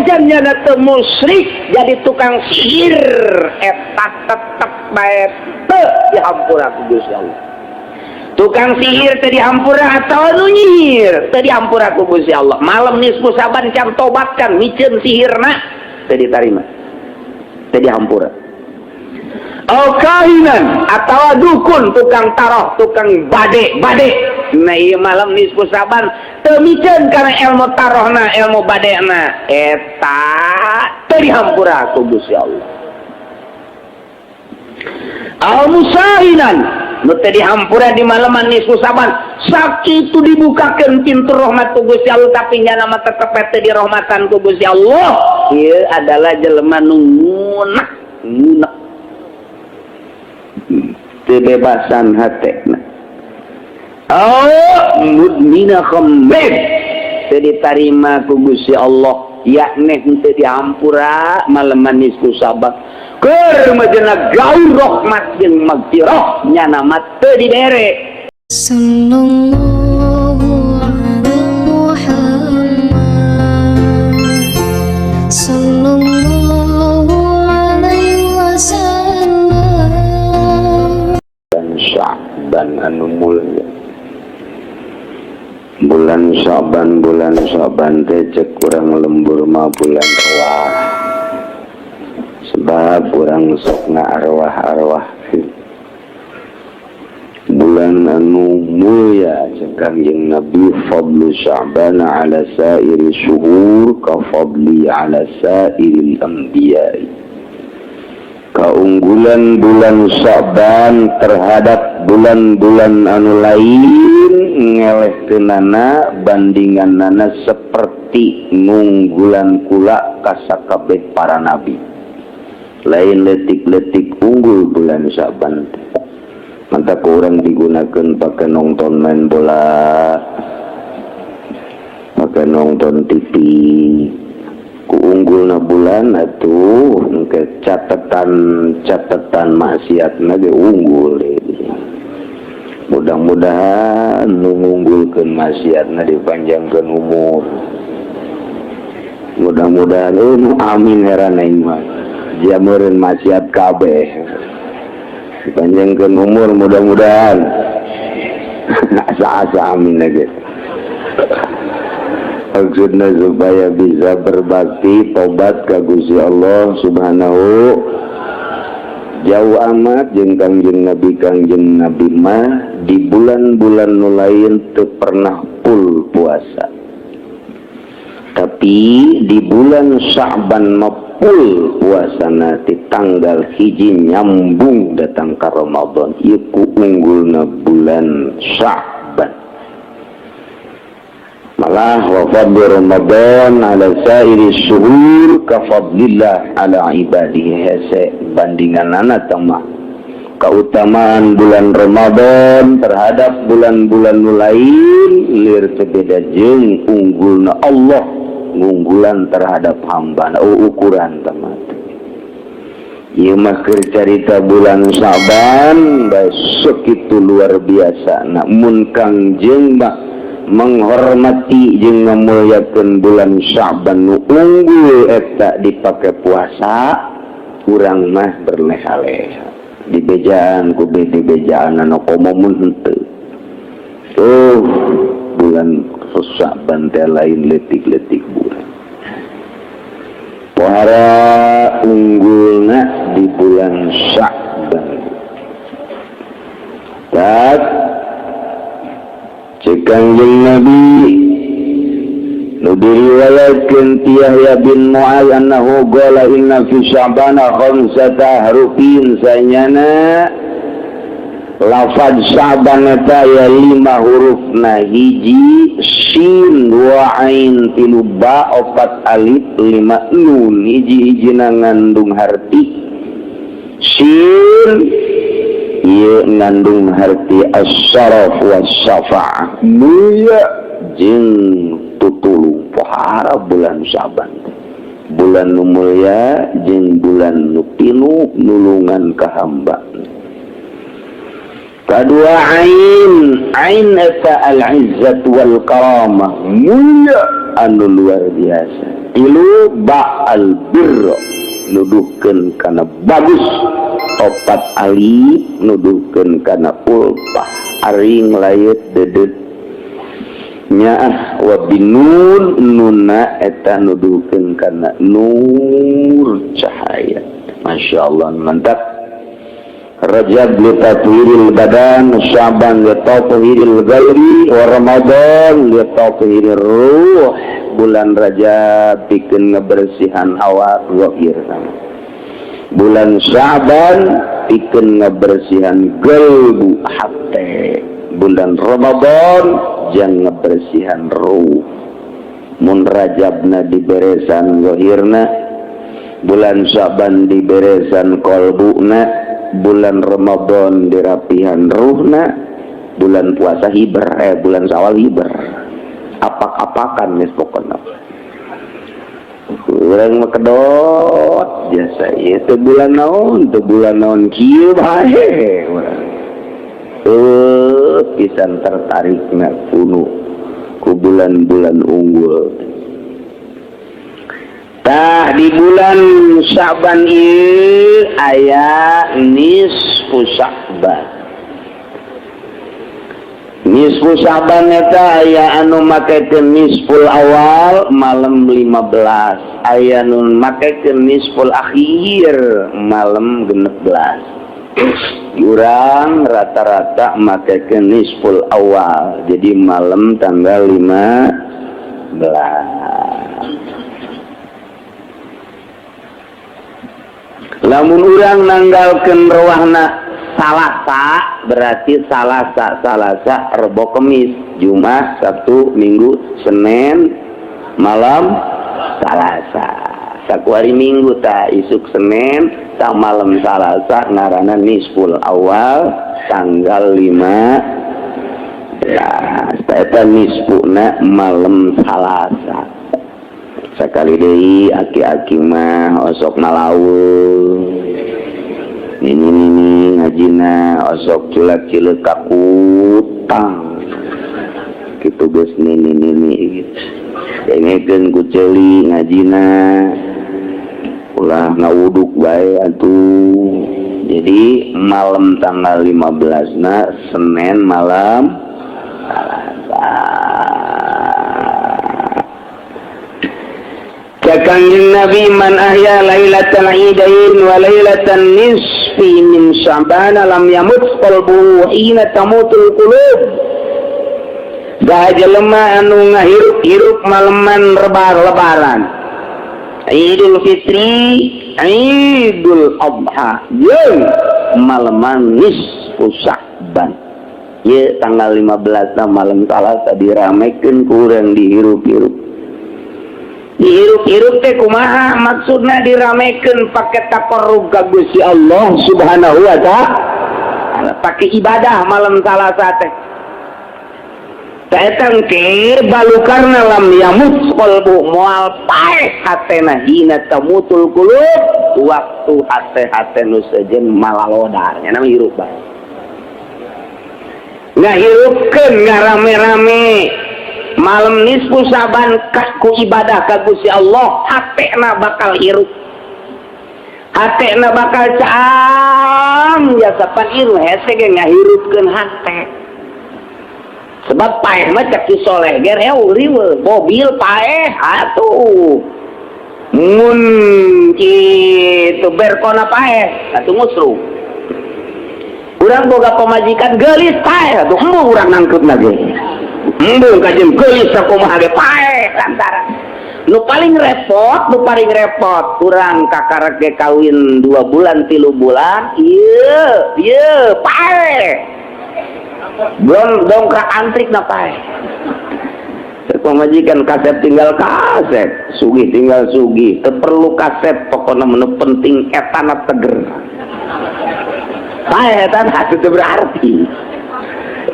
Sanajan nyana teu musyrik, jadi tukang sihir, eta tetep bae teu dihampura ku Gusti Allah. Tukang sihir teu dihampura atau nu nyihir teu dihampura ku Gusti Allah. Malam Nisfu Saban can tobat, can miceun sihirna, teu ditarima, teu dihampura. Au kahinan atau dukun, tukang taroh, tukang bade bade. Nah, ieu malam Nisfu Saban teu miceun kana ilmu tarohna, ilmu badena, eta teu dihampura ku Gusti Allah. Au musahinan, nu teu dihampura di malaman Nisfu Saban, sakitu dibukakeun pintu rahmat ku Gusti Allah, tapi nyana mah tetep teu dirahmatan ku Gusti Allah. Ieu adalah jelema nu ngunak ngunak, kebebasan hatena. Oh, mudmina khamrin, teu ditarima ku Gusti Allah, yakni henteu dihampura malaman Nisfu Saban. Keur majena gaul rahmat jeung magfirah, nyana mah teu dibere. Sallallahu ala Muhammad, Sallallahu alaihi wasallam. Bulan Sya'ban anu mulia, bulan Sya'ban. Bulan Sya'ban teh cek urang lembur mah bulan arwah, sebab urang sok arwah-arwah. Bulan anu mulia, cek Kangjeng Nabi, fadlu Sya'ban ala sairi syuhur ka fadli ala sairil anbiya'i. Keunggulan bulan Sya'ban terhadap bulan-bulan anu lain ngelehkeunana, bandinganana seperti ngunggulan kula ka sakabeh para nabi. Lain letik-letik unggul bulan Sya'ban teh. Maka kurang digunakan pakai nonton main bola, pakai nonton TV. Ku unggulna bulan atuh ke catatan catatan maksiatna ge unggul. Mudah-mudahan nu ngunggulkeun maksiatna dipanjangkeun umur, mudah-mudahan. Nu amin heran aing mah, jameureun maksiat kabeh dipanjangkeun umur, mudah-mudahan. Asa-asa amin lagi. Maksudnya supaya bisa berbakti, tobat ke Gusti Allah Subhanahu. Jauh amat jeung Kangjeng Nabi. Kangjeng Nabi mah di bulan-bulan nu lain teu pernah full puasa, tapi di bulan Sya'ban mah full puasana di tanggal 1 nyambung datang ke Ramadan. Ieu ku unggulna bulan Sya'ban. Malah wa fadlu Ramadan ala sairi syuhur ka fadlillah ala ibadihi. Hese bandinganana mah keutamaan bulan Ramadan terhadap bulan-bulan nu lain lir teu beda jeung unggulna Allah ngunggulan terhadap hamba. Oh, ukuran teman. Ieu mah keur carita bulan Sa'ban bae sakitu luar biasa. Namun Kangjeng mah menghormati jeung ngamuliakeun bulan Sya'ban nu unggul eta dipake puasa. Urang mah berleha-leha di bejaan ku di bejaan anu komo mun henteu. Tuh, bulan Sya'ban teh lain letik-letik bulan. Pohara unggulna di bulan Sya'ban. Tak cek Kangjeng Nabi nu diriwayatkeun ti Yahya bin Mu'adz annahu qala inna fi Sya'bana khamsata harufin, sanyana lafaz Sya'ban eta ya lima hurufna: hiji sin, dua ain, tilu ba, opat alif, lima nun. Hiji-hijina ngandung harti. Sin ieu ngandung harti as-syaraf was-syafa'ah, mulia jeung tutulung. Pohara bulan Syaban, bulan nu mulia jeung bulan nu pinuh nulungan ka hamba. Kedua ain, ain eta al-izzat wal karamah, mulia. anu luar biasa. Tilu ba albirro nuduhkeun kana bagus, opat alif nuduhkeun kana ulfah aring layet dedet nyaah, wa binun nuna eta nuduhkeun kana nur cahaya. Masya Allah, mantap. Rajab li tathhiril badan, Syaban li tathhiril qalbi, wa Ramadan li tathhirir ruh. Bulan Rajab pikeun ngebersihan awak zahir, bulan Syaban pikeun ngebersihan qalbu hate, bulan Ramadan jang ngebersihan ruh. Mun Rajabna diberesan zahirna, bulan Syaban diberesan kolbuna, bulan Ramadan dirapihan ruhna, bulan puasa hiber, bulan Sawal hiber, apak-apakan geus pokona. Urang mah kedot biasa ieu teh, bulan naon teh, bulan naon, kieu bae urang. Pisan tertarikna kuno ku bulan-bulan unggul. Tah, di bulan Syaban ieu aya nisfu Sya'ban. Nisfu Sya'ban eta aya anu makekeun nisful awal malam 15, aya nu makekeun nisful akhir malam 16. Urang rata-rata makekeun nisful awal, jadi malam tanggal 15. Lamun urang nanggalkeun ruahna Salasa, berarti Salasa, Salasa, Rebo, Kemis, Jumat, Sabtu, Minggu, Senin, malam Salasa. Sakuari Minggu ta isuk Senin ta malam Salasa ngaranna nisful awal tanggal 5. Eta nisfuna malam Salasa. Sekali deui, aki-aki mah osok nalaweung, nini-nini ngajina osok culak-cileuk kakutang kitu. Geus nini-nini gitu, dengekeun ku ceuli ngajina, ulah ngawuduk bae atuh. Jadi malam tanggal 15 na Senin malam Salasa. Kanjeng Nabi, "Man ahya lailatal idain wa lailatan nisfi min Sya'ban lam yamut qalbuhu hina tamutul qulub." Saha jelema anu ngahirup-hirup maleman lebaran Idul Fitri, Idul Adha jeung maleman nisfu Sya'ban, ye tanggal 15 na malam Salasa diramekeun ku urang, dihirup-hirup. Dihirup-hirup teh kumaha maksudna? Diramekeun pake taqarrub ka Gusti Allah Subhanahu wa Ta'ala, pake ibadah malam Salasa teh. Eta ke balukarna lam yamut qalbu, moal paeh hatena, hina tamutul qulub, waktu hate-hate nu sejen malalodar. Nya nama hirup bae, ngahirupkeun, ngarame-rame malam nisfu Saban ku ibadah ka Gusti Allah, hatena bakal hirup, hatena bakal caang jasa pan ieu hese ge ngahirupkeun hate. Sebab paeh mah cek si soleh ge riweuh. Mobil paeh atuh, mun kitu berkona paeh atuh, ngusruh. Urang boga pamajikan geulis paeh atuh, embung urang nangkeupna ge, embung kajeun geulis sakumaha ge paeh. Lantaran nu paling repot, nu paling repot kurang kakarek ge kawin 2 bulan, 3 bulan, iya iya paeh, belum dongkrak antrik na paeh. Pemajikan kasep tinggal kasep, sugih tinggal sugih, teu perlu kasep, pokoknya menu penting etana teger. Paeh etana itu berarti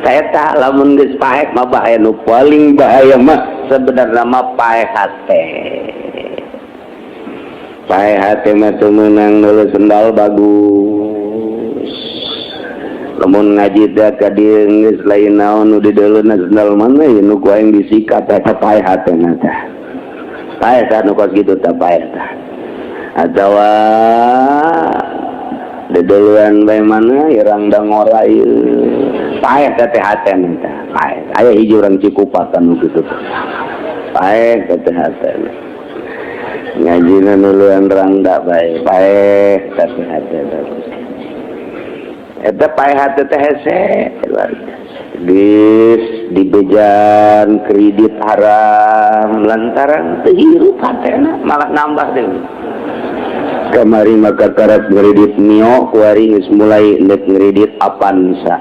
saya lamun geus paeh mah bahaya. Nu paling bahaya mah sebenarnya mah paeh hate. Paeh hate mah teu meunang ngeuleuh sendal bagus. Lamun ngaji teh ka dieu geus lain naon nu dideuleuna, sendal mana ya nu ku aing disikat, eta paeh hatena teh. Paeh tah nu kos kitu tah, paeh tah. Atawa deduluan bae mana irang da ngora ieu. Paeh teh teh haten tah, paeh. Aya hiji urang Cikupa kan nu kitu. Paeh teh teh haten. Ngajina nuluan rangda bae, paeh teh teh haten. Eta paeh hate teh hese luar biasa. Geus dibejan kredit haram lantaran teu hirup hatena, malah nambah deui. Kamari maka karak ngredit Mio, kuari geus mulai ndek ngredit Avanza.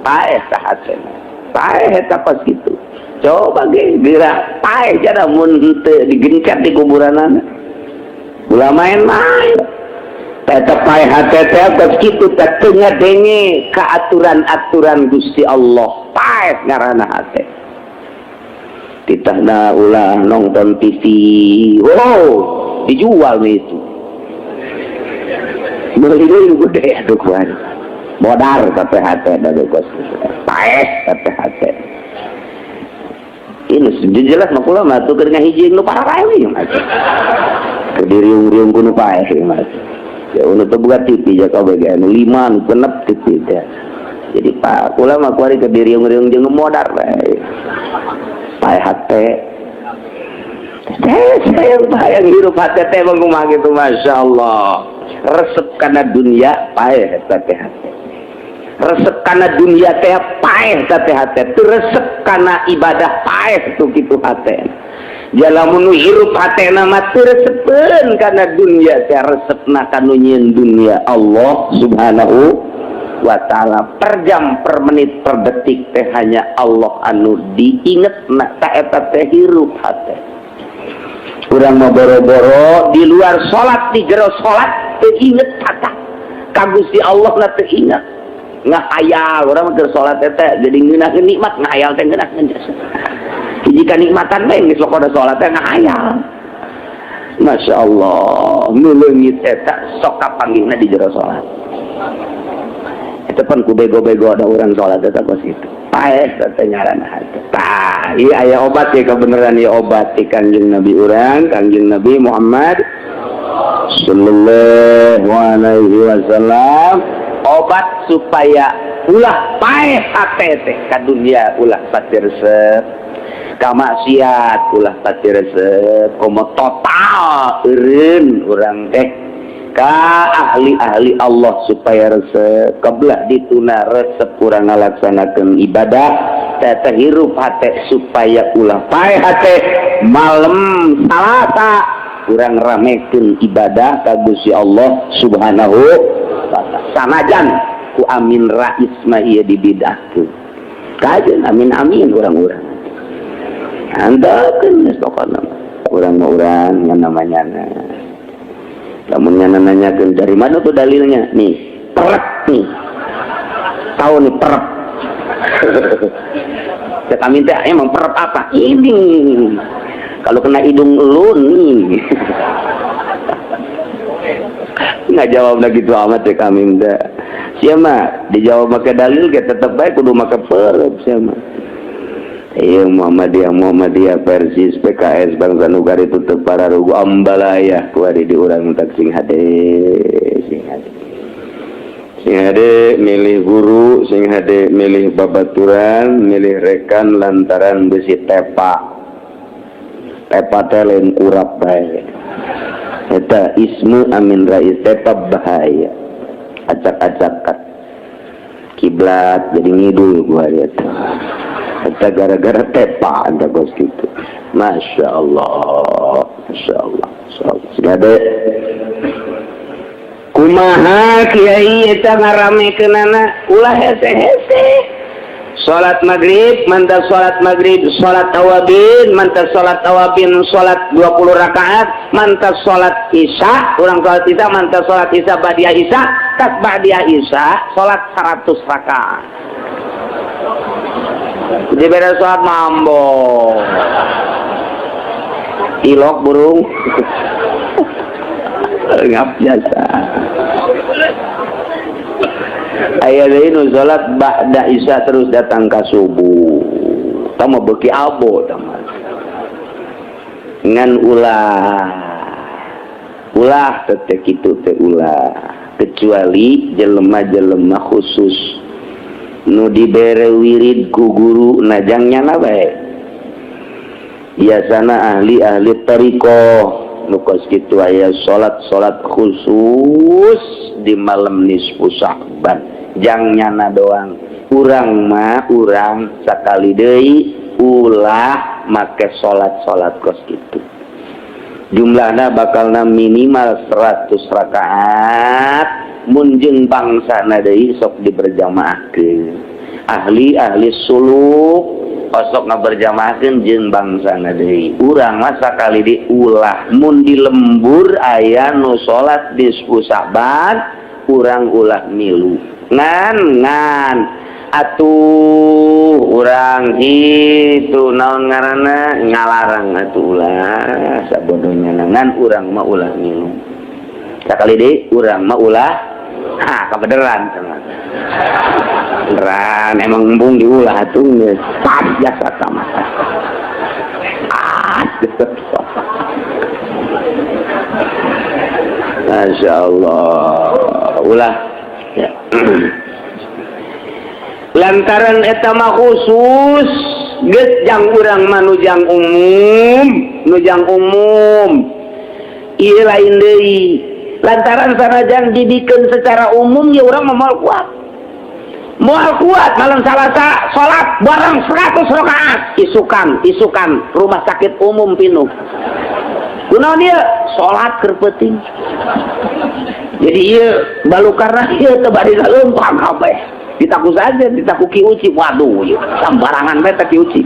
Paeh tah hatena. Paeh eta pas kitu. Coba ge geura paeh jada mun henteu digencet di kuburanana. Ulah main-main. Eta paeh hate teh kos kitu teh teu ngadenge ka aturan-aturan Gusti Allah. Paeh ngaranna hate. Titahna ulah nonton TV. Oh, dijual nih itu. Meuli deui nu gede aduh kuari. Modar tapi hate da kos. Paeh tapi hate. Ini jelas mah kula mah tuh keur ngahiji nu pararae mah. Keur diriung-riung ku nu paeh mah. Ya nu teu boga TV ja kabeh ge anu lima nu genep TV teh. Jadi pak kula mah kuari keur diriung-riung jeung nu modar bae. Paeh hate. Sayang bayang hirup hate teh mah kumaha kitu, masyaallah. Resep kana dunia paeh eta teh hate. Resep kana dunia teh paeh eta teh hate. Teu resep kana ibadah paeh tuh kitu hate. Jalamun nu hirup hatena mah teu resepeun kana dunia teh, resepna ka nu nyieun dunia, Allah Subhanahu wa Ta'ala. Per jam, per menit, per detik teh hanya Allah anu diinget na, ta eta teh hirup hate. Urang mah boro-boro di luar salat, di jero salat teu inget kata ka Gusti Allah na, teu inget, ngahayal. Urang mah keur salat teh jadi ngeunah nikmat, ngahayal teh ngeunah jasa hiji kanikmatan bae, geus pokona salat teh ngahayal. Masya Allah, nu leungit eta sok kapanggihna di jero salat. Eta pan ku bego-bego ada orang salat eta kos kitu. Paeh teh ngaranna hate. Tah, ieu aya obat ya, kebenaran ieu obat ti Kangjeng Nabi urang, Kangjeng Nabi Muhammad sallallahu alaihi wasallam, obat supaya ulah paeh hate teh ka dunia, ulah pati resep ka maksiat, ulah pati resep, komo total eureun urang teh ka ahli-ahli Allah supaya resep kebelah dituna, resep kurang ngalaksanakeun ibadah teh teh hirup hate supaya ulah paeh hate. Malam Salasa kurang ramekeun ibadah ka Gusti Allah Subhanahu wa Ta'ala, sanajan ku Amin Rais mah ieu dibidahkeun. Kajeun amin amin urang-urang andakeun geus, pokona urang mah urang yang namanya. Lamun nya nanyakeun dari mana tuh dalilnya, nih perek nih, tahu nih perek. Cek Amin teh emang perep apa ini kalau kena hidung lu nih? Nggak jawab lagi tuh amat. Cek Amin teh siapa dijawab pakai dalil kita tetep baik kudu make perep. Siapa? Iya, Muhammadiyah, Muhammadiyah, Persis, PKS, Bangsa Nugari tutup para rugu ambalaya kuari di urang tak sing hade, sing hade, sing hade milih guru, sing hade milih babaturan, milih rekan lantaran besi tepa. Tepa teh lain kurap bae. Eta ismu Amin Rais, tepa bahaya, acak-acakan kiblat jadi ngidul gua lihat. Eta gara-gara tepa anda bos gitu. Masya Allah, Masya Allah, Masya Allah. Segade kumaha kiai eta ngaramekeunana? Ulah hese-hese. Salat maghrib, mantap salat maghrib, salat awabin, mantap salat awabin, salat 20 rakaat, mantap salat isya, urang salat isya, mantap salat isya, ba'diyah isya, tas ba'diyah isya, salat 100 rakaat. Di beda salat mambo. Ilok burung. Ngap jasa. Aya deui nu salat ba'da isya terus datang ka subuh. Tah mah beuki abo tah mah. Ngan ulah ulah teh kitu teh ulah, kecuali jelema-jelema khusus nu dibere wirid ku guru najang nyana bae. Biasana ahli-ahli thariqah nu kos kitu aya salat-salat khusus di malam nisfu Sya'ban jang nyana doang. Urang mah urang sakali deui ulah make salat-salat kos kitu. Jumlahna bakalna minimal 100 rakaat, mun jeung bangsana deui sok diberjamaahkeun. Ahli-ahli suluk osok ngaberjamaahkeun jeung bangsana deui. Urang mah sakali di ulah, mun di lembur aya nu salat nisfu Sya'ban urang ulah milu. Ngan ngan atuh urang itu naon ngaranna ngalarang atuh ulah sabodohnya, ngan urang mah ulah milu. Sakali deui urang mah ulah. Ah, kebeneran beneran emang embung diulah atuh geus pas jasa sama. Ah, Masya Allah ulah ya. Lantaran eta mah khusus geus jang urang mah nujang umum, nujang umum ieu lain deui. Lantaran sanajan dibikeun secara umum ya urang mah moal kuat, moal kuat malam Salasa salat bareng 100 rakaat isukan isukan rumah sakit umum pinuh. Kunaon ieu salat keur peuting. Jadi ieu balukarna ieu teu bari leumpang kabeh. Ditaku saja, ditaku Ki Uci. Waduh, ieu sambarangan bae teh Ki Uci.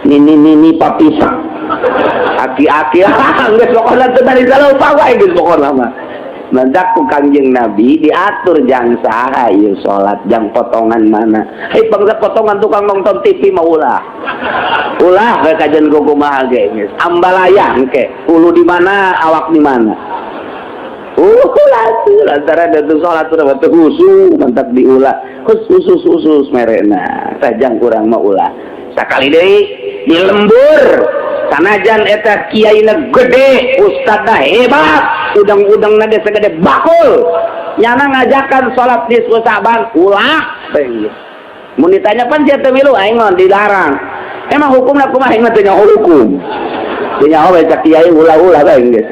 Nini nini papisa. Aki-aki geus pokona teu bari leumpang wae geus pokona mah. Mantak ku Kangjeng Nabi diatur jang saha ieu salat, jang potongan mana. Hei bangsa potongan tukang nonton TV mah ulah. Ulah we kajian kumaha ge geus. Ambalaya engke, ulu di mana, awak di mana. Ulah lantaran itu salat udah teu khusyuk mantap diulah. Khusus khusus merena. Sajang kurang mah ulah. Sakali deui di lembur sanajan eta kiaina gede, ustadna hebat, udang-udangna ge segede bakul. Nyana ngajakan salat nisfu Sya'ban ulah. Mun ditanya pan sia teu milu aing mah dilarang. Emang hukumna kumaha aing mah teu nyaho hukum. Teu nyaho we cak kiai ulah-ulah bae geus.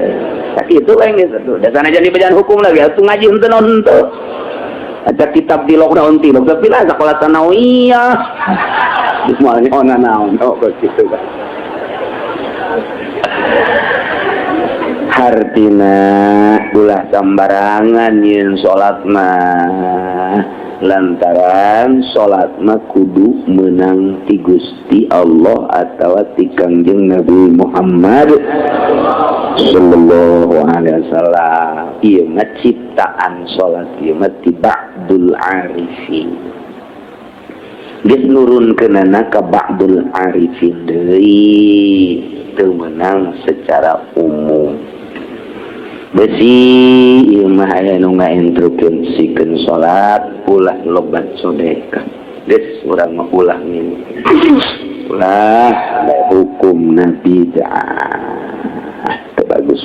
Sakitu bae geus atuh. Da sanajan dibejaan hukum lagi atuh ngaji henteu naon henteu. Ada kitab di lockdown ti tapi lah sekolah sanawiyah. Geus moal nyaho naon oh kitu kan. Hartina ulah sambarangan yin salat mah, lantaran salat mah kudu menang ti Gusti Allah atawa ti Kangjeng Nabi Muhammad sallallahu alaihi wasallam. Ieu mah ciptaan salat ieu mah ti ba'dul arifin. Geus nurunkeunana ka ba'dul arifin deui, teu meunang secara umum. Besi ieu mah aya nu ngainstruksikeun salat ulah lobat sedekah. Geus urang mah ulah ngilu. Ulah hukumna bid'ah. Teu bagus.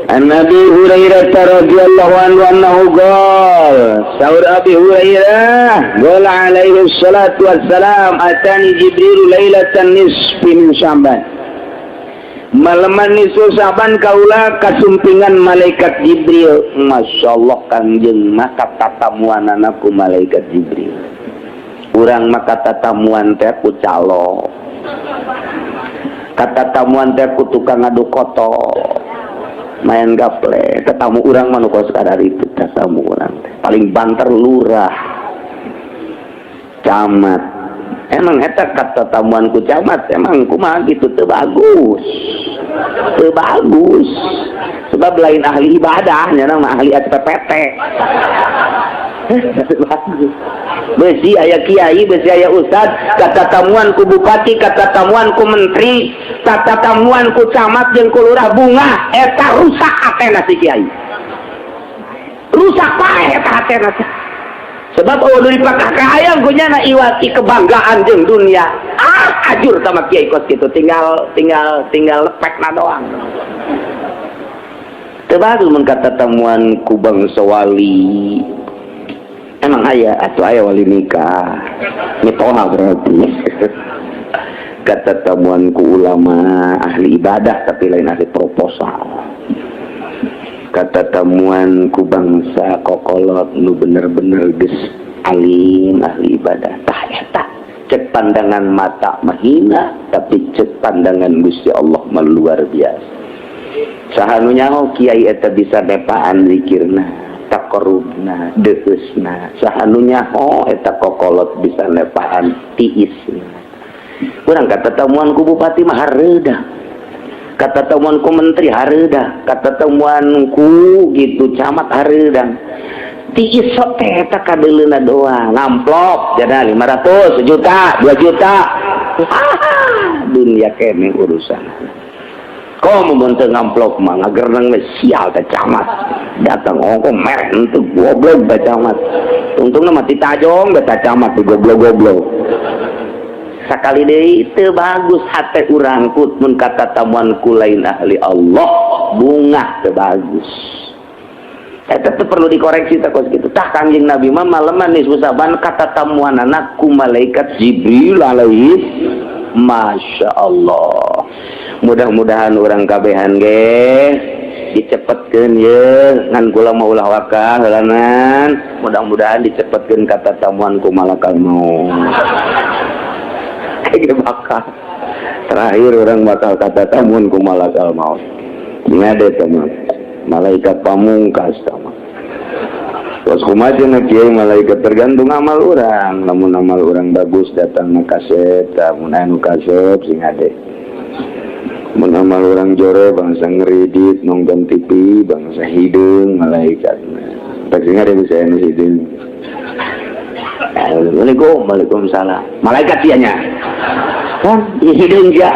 An Abi Hurairah radhiyallahu anhu annahu qala, saur Abi Hurairah qala alaihi salatu wassalam, atani Jibril lailatan nisfi min Sya'ban. Malaman nisfu Sya'ban kaula kasumpingan malaikat Jibril. Masyaallah Kangjeng mah katatamuanana ku malaikat Jibril. Urang mah katatamuan teh ku calo. Katatamuan teh ku tukang adu koto. Main gaple, tetamu urang mah nu kos kadar itu, tetamu urang teh paling banter lurah, camat. Emang eta katatamuan ku camat, emang kumaha gitu teu bagus. Teu bagus. Sebab lain ahli ibadah, nya mah ahli SPPT. Bagus. Besi aya kiai, besi aya ustad, katatamuan ku bupati, katatamuan ku menteri, katatamuan ku camat jeung ku lurah bunga, eta rusak hatena si kiai. Rusak pae eta hatena. Sebab oh dipakah kahayang ku nyana iwati kebanggaan jeung dunia. Ah, ajur sama kiai kos gitu, tinggal tinggal tinggal lepekna doang. Teu bagus mun temuan ku bangsa wali. Emang aya atuh, aya wali nikah. Mitoha berarti. Kata temuan ku ulama ahli ibadah, tapi lain ahli proposal. Kata temuan ku bangsa kokolot nu bener-bener geus alim ahli ibadah. Tah, eta cek pandangan mata mahina, tapi cek pandangan Gusti Allah mah luar biasa. Saha nu nyaho kiai eta bisa nepaan zikirna, taqarrubna, deuheusna? Saha nu nyaho eta kokolot bisa nepaan tiisna? Kurang kata temuan ku bupati mah hareudah, kata temuan ku menteri hareudah, kata temuan ku gitu camat hareudang. Tiis sok teh eta kadeuleuna doang, ngamplop jada 500 juta, 2 juta. Ah, dunia kene urusan. Komo mun teu ngamplop mah ngagerneng we, sial teh camat. Datang ongko merek henteu, goblok teh camat. Untungna mah ditajong teh camat di goblok-goblok. Sakali deui, teu bagus hate urang kut mun kata tamuan ku lain ahli Allah, bungah teu bagus. Eta teh perlu dikoreksi teh kos kitu. Tah, Kangjeng Nabi mah maleman nisfu Saban kata tamuanana ku malaikat Jibril alaihi. Masya Allah. Mudah-mudahan urang kabehan ge dicepetkeun ye, ngan kula mah ulah waka heulanan. Mudah-mudahan dicepetkeun kata tamuan ku malakal maut. Kayak bakal terakhir urang bakal kata tamuan ku malakal maut. Ini ada teman malaikat pamungkas sama. Terus kumaha cenah, Kiai, malaikat? Tergantung amal urang. Lamun amal urang bagus, datang kasep. Lamun anu kasep sing ade. Mun amal urang jore, bangsa ngeridit nonton TV, bangsa hideung malaikat. Tak sing ade bisa anu hideung. Assalamualaikum, waalaikumsalam. Malaikat nya kan hideung ya.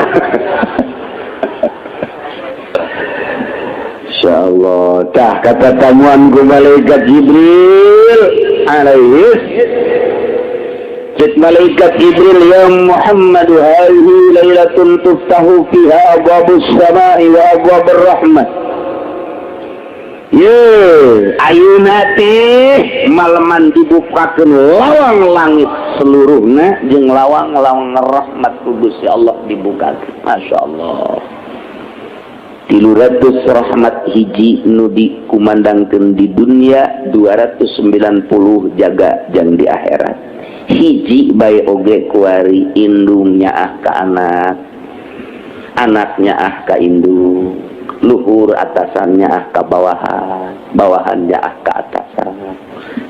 Insyaallah. Tah, kata tamuan ku malaikat Jibril alaihi. Cek malaikat Jibril, "Ya Muhammad, hadhihi lailatun tuftahu fiha abwabus samai wa abwabur rahmah." Ye, ayeuna teh maleman dibukakeun lawang langit seluruhna jeung lawang-lawang rahmat ku Gusti Allah dibukakeun. Masya Allah. 300 rahmat hiji nu dikumandangkeun di dunia, 290 jaga jang di akhirat. Hiji bae oge kuari indung nyaah ka anak, anaknya ah ka indung, luhur atasannya ah ka bawahan, bawahan ah ka atasan.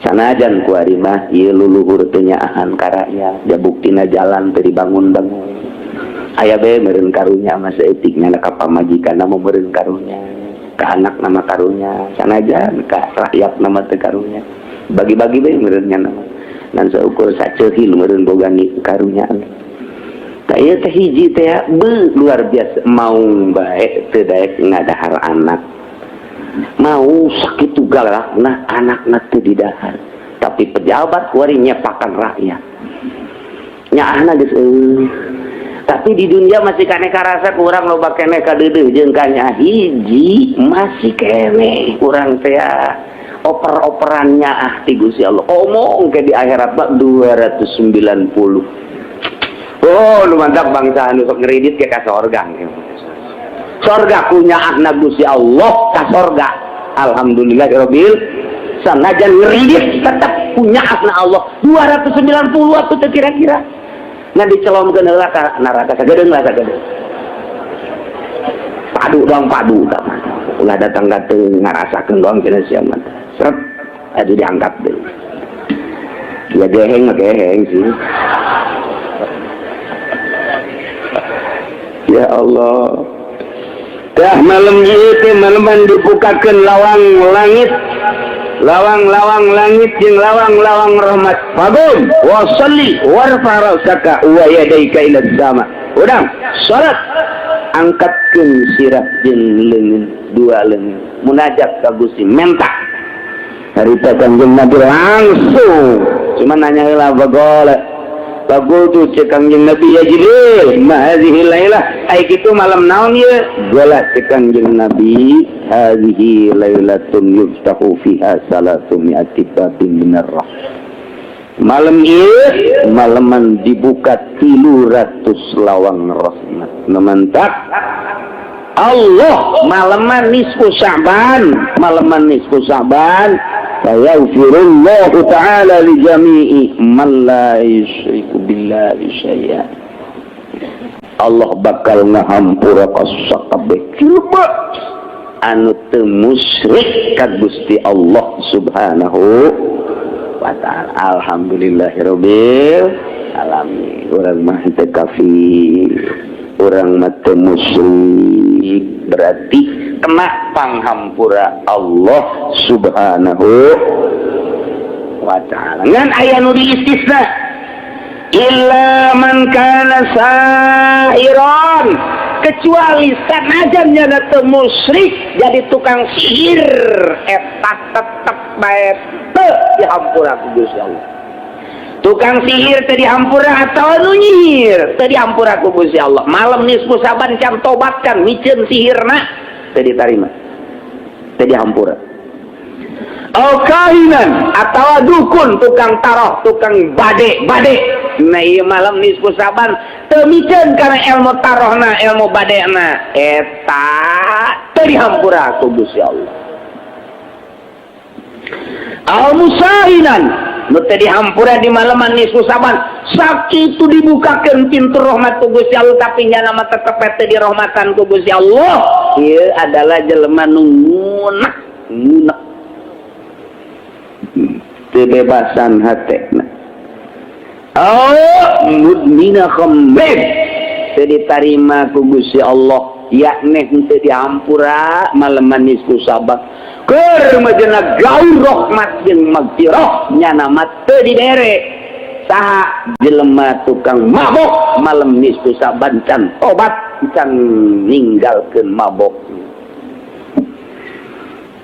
Sanajan kuari mah ieu luluhur teu nyaahan ka rakyat, dia buktina jalan teu dibangun-bangun. Aya be meureun karunya mah saeutik nya, ka pamajikan mah meureun karunya, ka anak nama karunya, sanajan ka rakyat nama teu karunya. Bagi-bagi be meureun nya nama ngan saukur saceukil meureun boga karunya. Nah, ieu teh hiji teh be luar biasa, mau bae teu daek ngadahar anak, mau sakitu galakna anakna teu didahar, tapi pejabat kuari nyepakan rakyat, nyaahna geus eueuh. Tapi di dunia masih kene karasa kurang loba kene kadeudeuh jeung kanya hiji masih kene kurang teh oper-operannya ah ti Gusti Allah. Omong ke di akhirat mah 290. Oh, lu mantap, bangsa anu sok ngeridit ke ka sorga. Sorga punya ahna Gusti Allah ka sorga. Alhamdulillah rabbil, sanajan ngeridit tetap punya ahna Allah 290 atuh teh kira-kira. Nah, dicelomkeun heula ka neraka sagedeung lah, sagedeung. Padu doang, padu tah mah. Ulah datang ka teu ngarasakeun doang cenah sia mah. Seret aduh diangkat deui. Ya geheng mah geheng sih. Ya Allah. Dah malam ieu teh maleman dibukakeun lawang langit. Lawang-lawang langit jeung lawang-lawang rahmat. Faqum wa shalli warfa ra'saka wa yadayka ila sama. Udang, salat, angkatkeun sirah jeung leungeun, dua leungeun. Munajat ka Gusti, menta. Harita Kanjeng Nabi langsung cuma nanya heula bagole. Faqultu, cek Kanjeng Nabi, ya Jibril, ma hadhihi lailah? Ai kitu malam naon ieu? Gola, cek Kanjeng Nabi, hadhihi lailatun yuftahu fiha salatu mi'ati babin minar rahmah. Malam ieu malaman dibuka 300 lawang rahmat. Mantap Allah, malaman nisfu Sya'ban, malaman nisfu Sya'ban, fayaghfirullahu ta'ala li jami'i man la yusyriku billahi syai'a. Allah bakal ngahampura ka sakabeh jelema anu teu musyrik ka Gusti Allah Subhanahu wa ta'ala. Alhamdulillahirabbil alamin. Urang mah teu kafir, urang mah teu musyrik, berarti kena panghampura Allah Subhanahu wa ta'ala. Ngan aya nu diistisna, illa man kana sahiran, kecuali sanajan nyana teu musyrik jadi tukang sihir, eta tetep bae teu dihampura ku Gusti Allah. Tukang sihir teu dihampura atau nu nyihir teu dihampura ku Gusti Allah. Malam nisfu Saban can tobat kan miceun sihirna, teu ditarima, teu dihampura. Au kahinan, atau dukun, tukang taroh, tukang bade bade. Nah, ieu malam nisfu Saban teu miceun karena ilmu tarohna, ilmu badena, eta teu dihampura ku Gusti Allah. Au musahinan, nu teu dihampura di malaman nisfu Saban, sakitu dibukakeun pintu rahmat ku Gusti Allah, tapi nyana mah tetep teu dirahmatan ku Gusti Allah. Ieu adalah jelema nu ngunek ngunek, kebebasan hatena. Oh, mudmina khamrin, teu ditarima ku Gusti Allah, yakni henteu dihampura malaman nisfu Saban. Keur majena gaur rahmat jeung magfirah, nyana mah teu dibere. Saha? Jelema tukang mabok, malam nisfu Saban can tobat, can ninggalkeun mabok.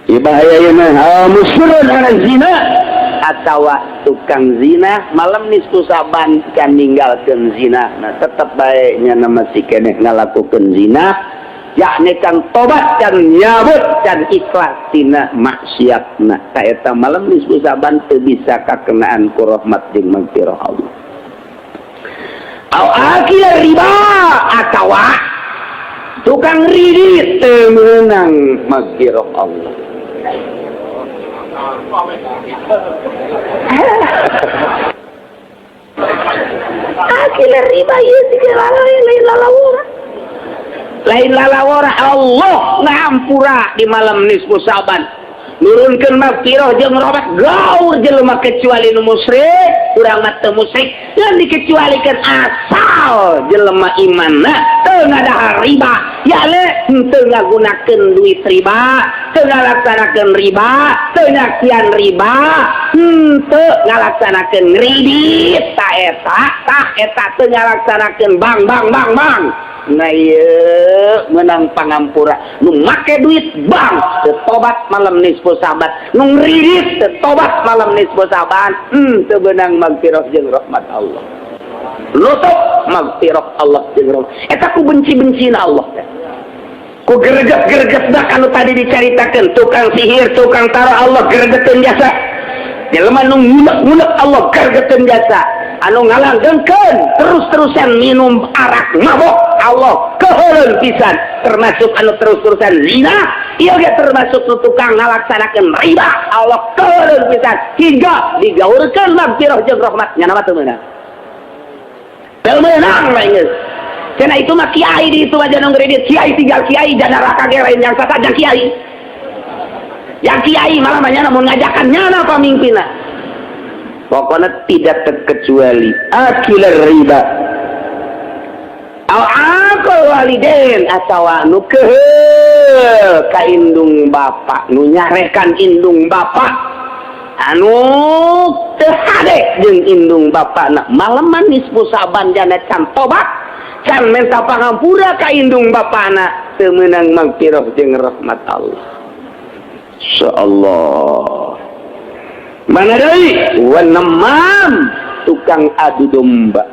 Ieu bahaya ieu mah. Musirrun ala zina, atawa tukang zina, malam nisfu Saban can ninggalkeun zina. Nah, tetep bae nyana masih keneh ngalakukeun zina, yakni can tobat, can nyabut, can ikhlas tina maksiatna. Ta eta malam nisfu Saban teu bisa kakenaan ku rahmat jeung magfirah Allah. Au akil riba, atawa tukang ridit, teu meunang magfirah Allah. Akil riba ieu lain lalawora, lain lalawora. Allah ngahampura di malam nisfu Saban, nurunkeun magfirah jeung rahmat gaur jelema kecuali nu musyrik. Urang mah teu musyrik, dan dikecualikan asal jelema imanna teu ngadahar riba, ya le teu ngagunakeun duit riba, teu ngalaksanakeun riba, teu nyaksian riba, henteu ngalaksanakeun kredit. Ta eta, tah eta teu ngalaksanakeun bank bank bank bank. Nah, ieu menang pangampura. Nu make duit bank teu tobat malam nisfu Saban, nu ngridit teu tobat malam nisfu Saban, teu beunang magfirah jeung rahmat Allah. Nutup magfirah Allah jeung rahmat eta ku benci-bencina Allah teh, ku greget-greget dah. Anu tadi dicaritakeun, tukang sihir, tukang taruh, Allah gregeteun jasa. Jelema nu ngunek-ngunek, Allah gregeteun jasa. Anu ngalanggengkeun terus-terusan minum arak, mabok, Allah keheuleun pisan. Termasuk anu terus-terusan zina ieu ge, termasuk nu tukang ngalaksanakeun riba, Allah keheuleun pisan hingga digaurkeun magfirah jeung rahmat, nya mah teu meunang, teu meunang lah geus. Cenah itu mah kiai di itu aja nu kredit kiai, tinggal kiai jana neraka ge lain yang sasa jang kiai. Yang kiai malah banyak namun ngajakan nyana pemimpinna. Pokoknya tidak terkecuali akilar riba, au aqal walidain, atau anu keheul ka indung bapak, nu nyarekan indung bapak, anu teu hade jeung indung bapak. Nah, malaman nisfu Saban jana can tobat, can minta pangampura ka indung bapana, teu meunang magfirah jeung rahmat Allah. Insyaallah. Mana deui? Wan namam, tukang adu domba.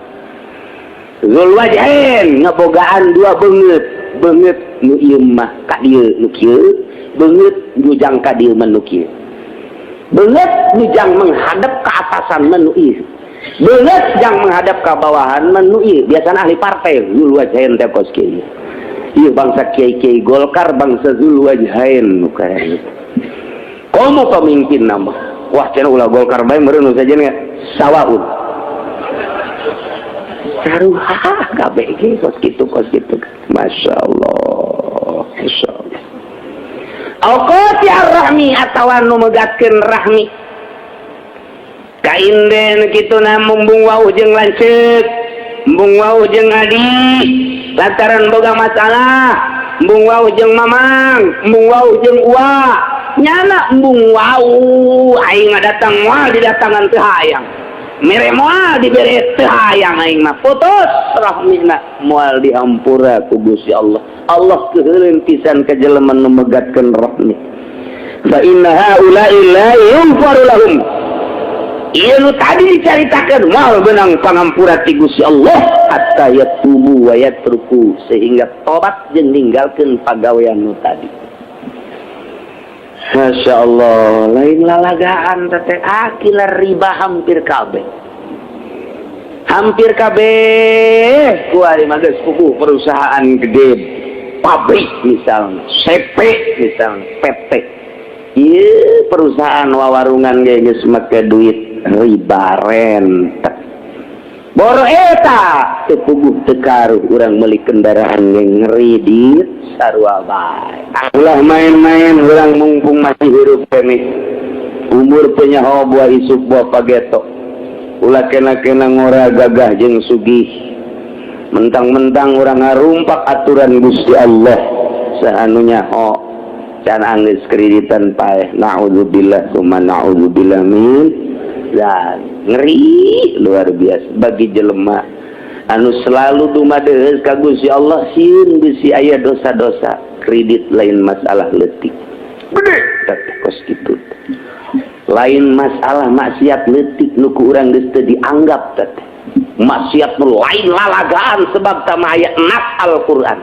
Zul wajhain, ngebogaan dua beungeut. Beungeut nu ieu mah ka dieu nu kieu, beungeut nu jang ka dieu mah nu kieu. Beungeut nu jang menghadap ke atasan mah nu ieu. Beungeut jang menghadap ke bawahan mah nu ieu. Biasana ahli partai zul wajhain teh kos kieu. Ieu bangsa kiai-kiai Golkar, bangsa zul wajhain nu kaya gitu. Komo pemimpin nama. Wah, cenah ulah Golkar bae meureun nu sajen sawaun. Sarua kabeh ge kos kitu, kos kitu. Masya Allah. Masya Allah. Au qati ar-rahmi, atawa nu megatkeun rahmi. Kainden kitu na, embung wawuh jeung lanceuk, embung wawuh jeung adi lantaran boga masalah, embung wawuh jeung mamang, embung wawuh jeung uwa. Nyana embung wawuh, aing datang moal didatangan teu hayang. Mere moal dibere teu hayang aing mah. Putus rahmina, moal dihampura ku Gusti Allah. Allah keuheuleun pisan ka jelema nu megatkeun rahmi. Fa inna haula'i la yughfaru lahum. Ieu nu tadi dicaritakeun moal beunang pangampura ti Gusti Allah hatta yatubu wa yatruku, sehingga tobat jeung ninggalkeun pagawean nu tadi. Masya Allah, lain lalagaan teh, akilah riba hampir kabeh. Hampir kabeh kuari mah geus puguh perusahaan gede, pabrik misalnya, CP misalnya, PT. Ieu perusahaan wawarungan ge geus make duit riba rentek. Boro eta teu puguh teu karuh urang meuli kendaraan ge ngeridit sarua bae. Ulah main-main urang mumpung masih hirup keneh. Umur teu nyaho buah isuk buah pageto. Ulah kena-kena ngora gagah jeung sugih. Mentang-mentang urang ngarumpak aturan Gusti Allah. Saha nu nyaho can anggeus kreditan paeh. Naudzubillah summa naudzubillah min dan ngeri luar biasa bagi jelema anu selalu dumadeus ka Gusti Allah, sieun bisi aya dosa-dosa. Kredit lain masalah leutik, gede teh kos kitu. Lain masalah maksiat leutik nu ku urang geus teu dianggap teh maksiat nu lain lalagaan, sebab tama aya nas Al-Qur'an,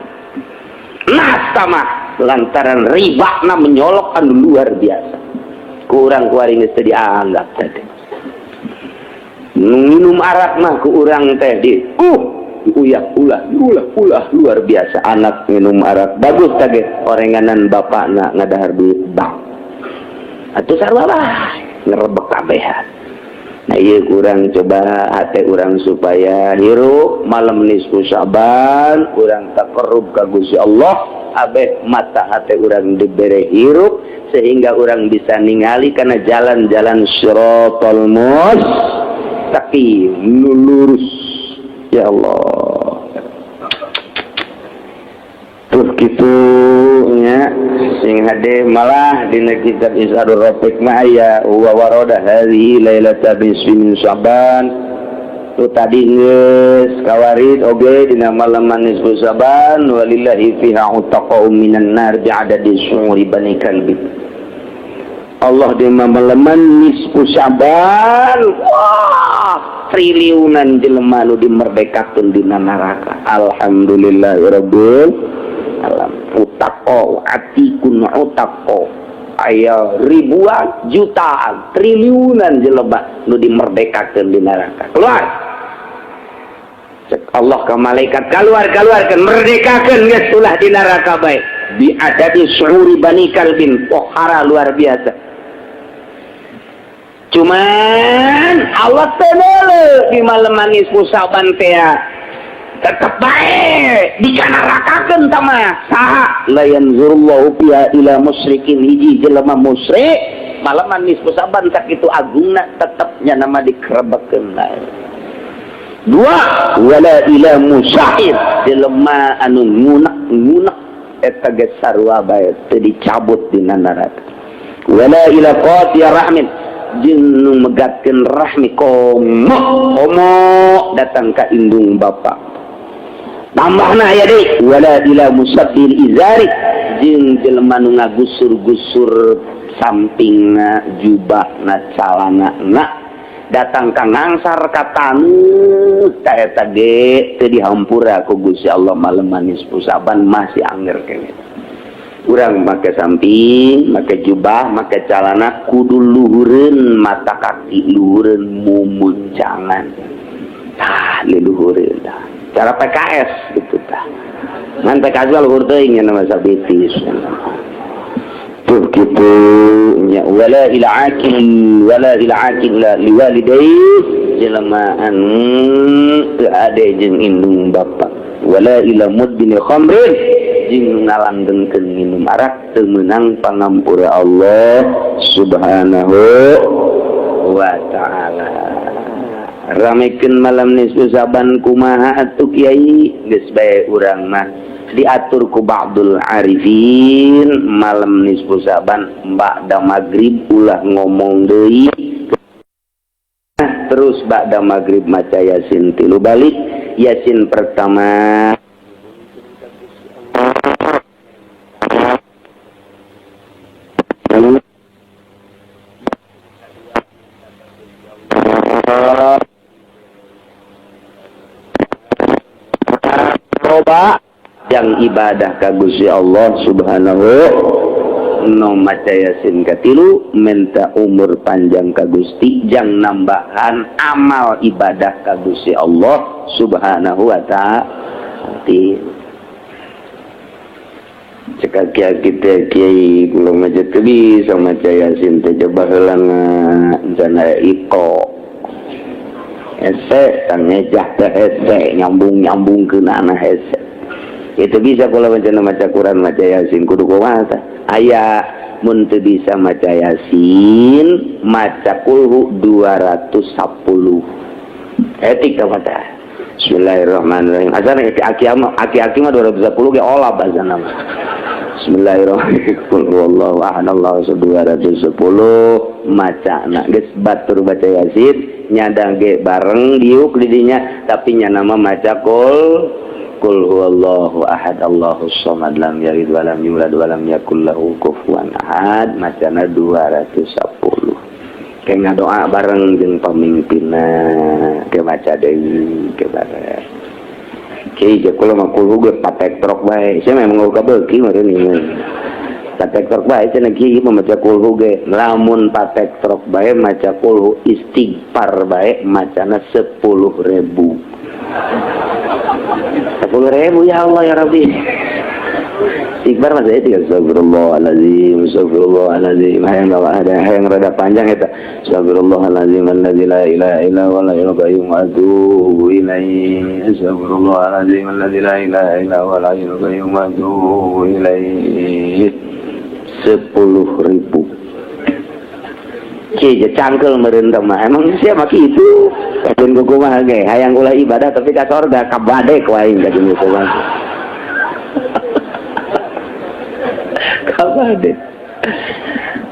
nas tama lantaran riba na menyolok anu luar biasa. Ku urang kuari geus teu dianggap teh. Minum arak mah ku urang teh di uyak ulah ulah ulah luar biasa. Anak minum arak bagus tage orenganan bapakna ngadahar duit bank atuh, sarua bae ngerebek kabehan. Nah, ieu kurang coba hate urang supaya hirup malam nisfu Syaban urang taqarrub ka Gusti Allah. Abeh mata hate urang dibere hirup sehingga urang bisa ningali karena jalan-jalan siratal mustaqim nu lurus. Ya Allah, tuh kitu nya sing hade. Malah dina kitab Isarur Rafiq mah aya wa warada hadhihi lailata nisfi min Syaban. Tu tadi geus kawarid oge dina malam nisfu Syaban, walillahi fiha utaqa'u minan nar bi'adadi syu'uri bani kalbi. Allah di malaman nisfu Syaban, wah, triliunan jelema nu dimerdekakeun dina neraka. Alhamdulillahirabbil alam. Utaqo atikun utaqo, aya ribuan, jutaan, triliunan jelema nu dimerdekakeun di neraka. Keluar, cek Allah ke malaikat, keluar, keluarkan, merdekakeun geus, ulah di neraka bae. Bi adadi syu'uri bani kalbin, pohara luar biasa. Cuman Allah teu di malam nisfu Syaban teh tetep bae dikanarakakeun tama saha. La yanzurullahu fiha ila musyrikin, hiji jelema musyrik malaman nisfu Syaban sakitu agungna tetep nya nama dikerebekeun bae. Dua, wala ila musyahir, jelema anu ngunek-ngunek eta ge sarua bae teu dicabut dina neraka. Wala ila qati rahmin, jeung nu megatkeun rahmi, komo komo datang ka indung bapa. Tambahna aya deui, wala ila musabbil izari, jeung jelema nu ngagusur-gusur. Sampingna, jubahna, calana datang ka ngangsar ka taneuh ta eta ge teu dihampura ku Gusti Allah. Malam nisfu Sa'ban masih anger keneh. Urang make samping, make jubah, make calana, kudu luhureun mata kaki, luhureun mumuncangan tah, leluhureun tah, cara PKS gitu tah. Ngan PKS mah luhur teuing nya, nama sabitis tuh gitu nya. Wala ila akil, wala ila akil liwalidayhi, jelema anu teu ade jeung indung bapa, wala ila mudbini khamrin, jeung ngalanggengkeun minum arak, teu meunang pangampura Allah Subhanahu wa Ta'ala. Ramekeun malam nisfu Saban kumaha atuh, Kiai? Geus bae urang mah diatur ku ba'dul arifin, malam nisfu Saban ba'da maghrib ulah ngomong deui. Terus ba'da maghrib maca Yasin tilu balik. Yasin pertama coba yang ibadah ka Gusti Allah Subhanahu no maca Yasin katilu, minta umur panjang ka Gusti, jang nambahan amal ibadah ka Gusti Allah Subhanahu wa Ta'ala. Cekak kiai kita, kiai, kula mah teu bisa maca Yasin teh, coba heula cenah iko hese tang ngejah teh, hese nyambung-nyambung ke hese itu bisa. Kalau macam maca Quran, maca Yasin kudu kumaha tah? Aya mun teu bisa maca Yasin, maca kulhu 210 etik ka mata. Bismillahirrahmanirrahim. Asal aki aki mah 210 ge olap asana mah. Bismillahirrahmanirrahim. Qul huwallahu ahad, Allahu 210 maca na geus batur baca Yasin, nyadang ge bareng diuk di dinya, tapi nya nama maca kul kul huwallahu ahad, Allahu samad, lam yalid wa lam yulad wa lam yakul lahu kufuwan ahad, macana 210, kayak ngadoa bareng jeung pamimpinna ke maca deui ke bareng. Kiai, je kula mah kulhu ge patek trok bae. Sia memang ka beuki meureun ieu. Patek trok bae cenah kiai mah maca kulhu ge. Lamun patek trok bae maca kulhu, istighfar bae macana 10.000. 10.000, ya Allah ya Rabbi. Istighfar mah saya tiga, astagfirullahalazim, astagfirullahalazim. Hayang ada hayang rada panjang eta. Astagfirullahalazim alladzi la ilaha illa huwal hayyul qayyum wa atubu ilaihi. Astagfirullahalazim alladzi la ilaha illa huwal hayyul qayyum wa atubu ilaihi. 10.000. Ki cangkel meureun mah. Emang siapa kitu? Kajeun kumaha ge hayang ulah ibadah tapi ka sorga kabadek wae kajeun kumaha. Kabadek.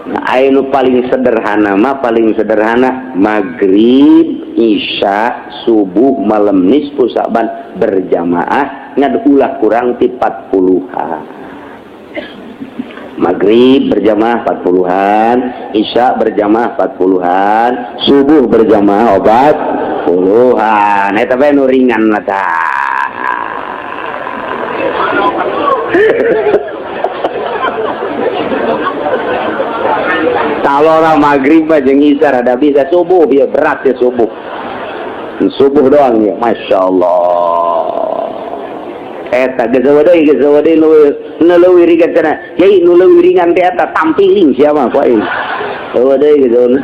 Nah, anu paling sederhana mah, paling sederhana maghrib, isya, subuh malam nisfu Sa'ban berjamaah, ngan ulah kurang ti 40-an. Maghrib berjamaah 40-an, isya berjamaah 40-an, subuh berjamaah 40-an. Eta bae nu ringan lah tah. Kalau orang maghrib mah jeung isya rada bisa, subuh ya berat ya, subuh. Subuh doang ya, Masya Allah. Eta geus deui, geus deui nu nu leuwih ringan cenah. Kiai, nu leuwih ringan teh eta tampiling sia mah ku aing. Eueuh deui geus.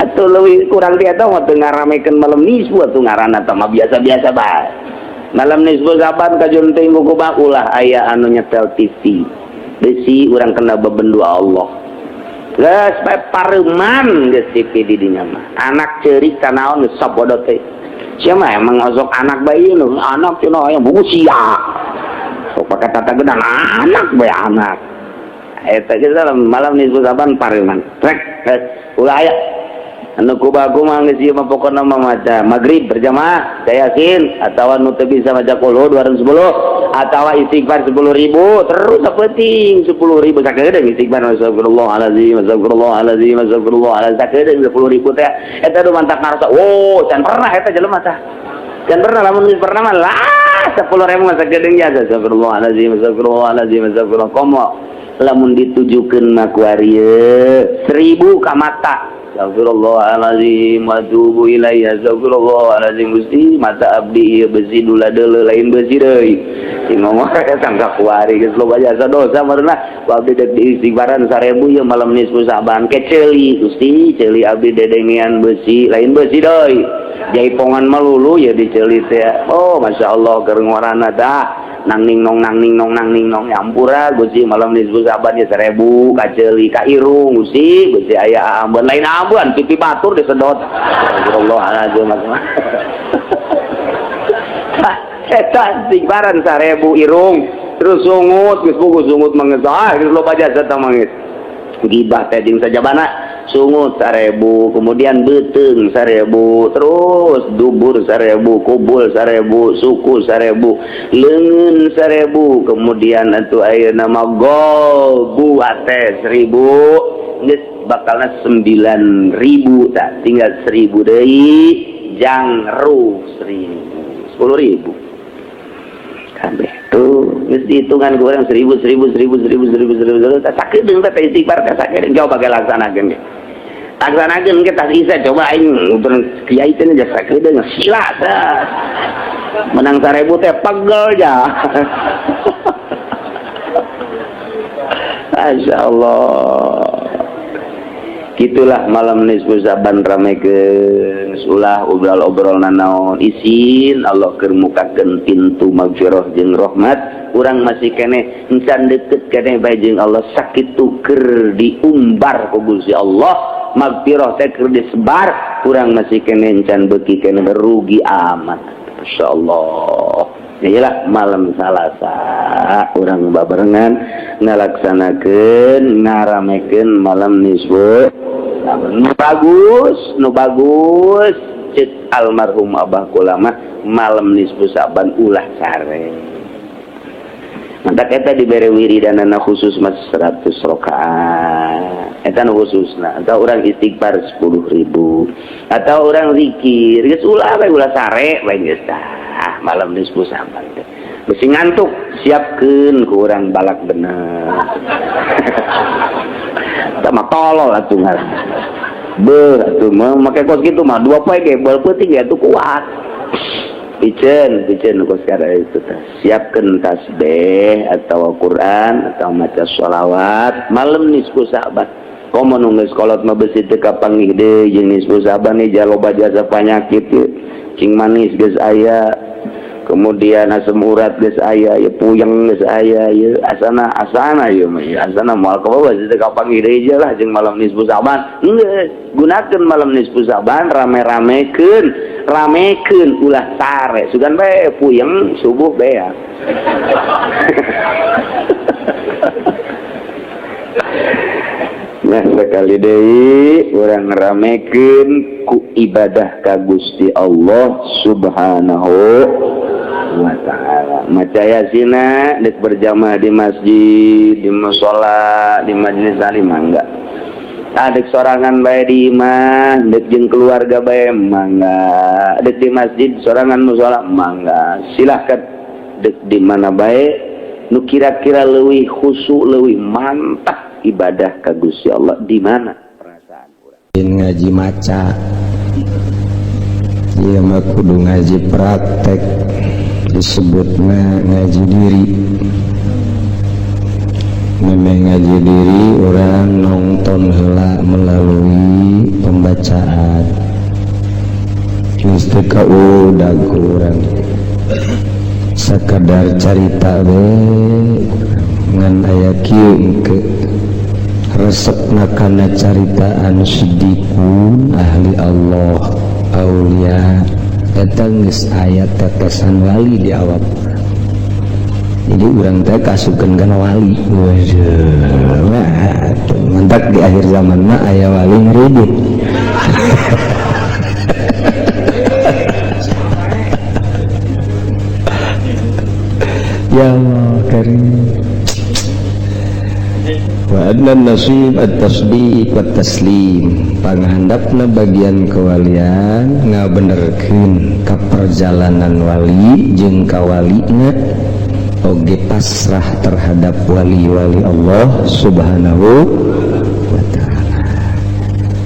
Atuh leuwih kurang ti eta mah teu ngaramekeun malam nisfu atuh ngaranna teh mah, biasa-biasa bae. Malam nisfu Saban kajun teh kumaha, ulah aya anu nyetel TV. Besi urang kena bebendu Allah. Geus bae pareman geus TV di dinya mah. Anak ceurik kanaon geus sabodo teh. Sia mah emang osok anak bae nu anak cenah aya buku sia. Sok pake tata gedang anak bae anak. Eta geus dalam malam nisfu Saban pareman. Trek geus ulah aya anu kubaku mah geus ieu mah, pokona mah maca maghrib berjamaah Yasin atawa nu teu bisa maca qul 210. Atau istighfar 10.000 terus sapenting 10.000 sakedeung istighfar astagfirullahalazim astagfirullahalazim astagfirullahalazim sakedeung 10.000 teh eta nu mantak ngarasa wow can pernah eta jelema tah can pernah lamun geus pernah mah lah 10.000 mah sakedeung jasa astagfirullahalazim astagfirullahalazim astagfirullah komo lamun ditujukeun mah ku ari 1.000 ka mata astagfirullahalazim wa atubu ilaihi astagfirullahalazim Gusti mata abdi ieu besi dula deuleu lain besi deui cing ngomong sangka kuari geus loba jasa dosa meureunna ku abdi dek diistighfaran 1000 ieu malam nisfu Sa'ban ke ceuli Gusti ceuli abdi dedengean besi lain besi deui jaipongan melulu ya diceuli teh oh masyaallah keur ngorana tah nang ning nong nang ning nong nang ning nong nyampura Gusti malam nisfu Sa'ban ya 1000 ka ceuli ka irung Gusti Gusti aya ambeun lain ambeun pipi batur disedot astagfirullahalazim eta istighfaran 1000 irung terus sungut geus puguh sungut mah geus ah geus loba jasa tah mah geus gibah teh jeung sajabana sungut 1000 kemudian beuteung 1000 terus dubur 1000 kubul 1000 suku 1000 leungeun 1000 kemudian atuh ayeuna mah golbu ate 1000 geus bakalna 9000 tah tinggal 1000 deui jangruh 1000 10.000 kabeh tuh geus dihitungan ku urang 1000 1000 1000 1000 1000 1000 tah sakedeung teh istighfar teh sakedeung coba ge laksanakeun ge laksanakeun ge tas isa coba aing ngumpul kiai teh geus sakedeung sila tah menang 1000 teh pegel ja. Masya Allah gitulah malam nisfu Sa'ban ramekeun ulah obrol-obrol nanaon isin Allah keur mukakeun pintu magfirah jeung rahmat urang masih keneh encan deket keneh bae jeung Allah sakitu keur diumbar ku Gusti Allah magfirah teh keur disebar urang masih keneh encan beuki keneh rugi amat masyaallah. Iyalah malam Salasa urang babarengan ngalaksanakeun ngaramekeun malam nisfu Sa'ban. Nu bagus nu bagus ceuk almarhum Abah kula mah malam nisfu Sa'ban ulah sare. Mantak eta dibere wiridanana khusus mah 100 rakaat. Eta nu khususna atau urang istighfar 10.000 atau urang zikir geus ulah we ulah sare we geus tah malam nisfu Sa'ban teh. Besi ngantuk siapkeun ku urang balak bener. Tah mah tolol atuh ngaran. Beuh atuh mah make kos kitu mah 2 poe ge beul peuting ge atuh kuat. Piceun, piceun kos kada itu teh. Siapkeun tasbih atau Quran atau maca sholawat malam nisfu Sa'ban. Komo nu geus kolot mah besi teu kapanggih deui jeung nisfu Sa'ban loba jasa panyakit ieu. Cing manis geus aya, kemudian asam urat geus aya, ya puyeng geus aya, ya asana asana ieu mah ya asana moal kabawa teu kapanggih deui lah jeung malam nisfu Sa'ban. Geus gunakeun malam nisfu Sa'ban rame-ramekeun, ramekeun ulah sare sugan bae puyeng subuh bea. Nah sekali deui urang ramekeun ku ibadah ka Gusti Allah Subhanahu wa ta'ala. Maca yasina dek berjamaah di masjid, di mushola, di majelis taklim mangga. Dek sorangan bae di imah, dek jeung keluarga bae mangga. Dek di masjid sorangan mushola mangga. Silahkan dek di mana bae nu kira-kira leuwih khusyuk, leuwih mantap ibadah ka Gusti Allah di mana perasaan urang. Ngaji maca ieu mah kudu ngaji praktek disebutna ngaji diri. Memeh ngaji diri orang nonton heula melalui pembacaan. Geus teu kaudag ku urang. Sakadar carita we ngan aya kieu engke resepna kana caritaan siddiqun ahli Allah aulia eta geus aya tetesan wali di awak. Jadi urang teh kasupkeun kana wali. Waduh, mantak di akhir zaman mah aya wali ngeridit. Ya Allah karim. Wa adna nasib at-tasdiq wa taslim, panghandapna bagian kewalian ngabenerkeun ka perjalanan wali jeung kawalina oge pasrah terhadap wali-wali Allah Subhanahu wa ta'ala.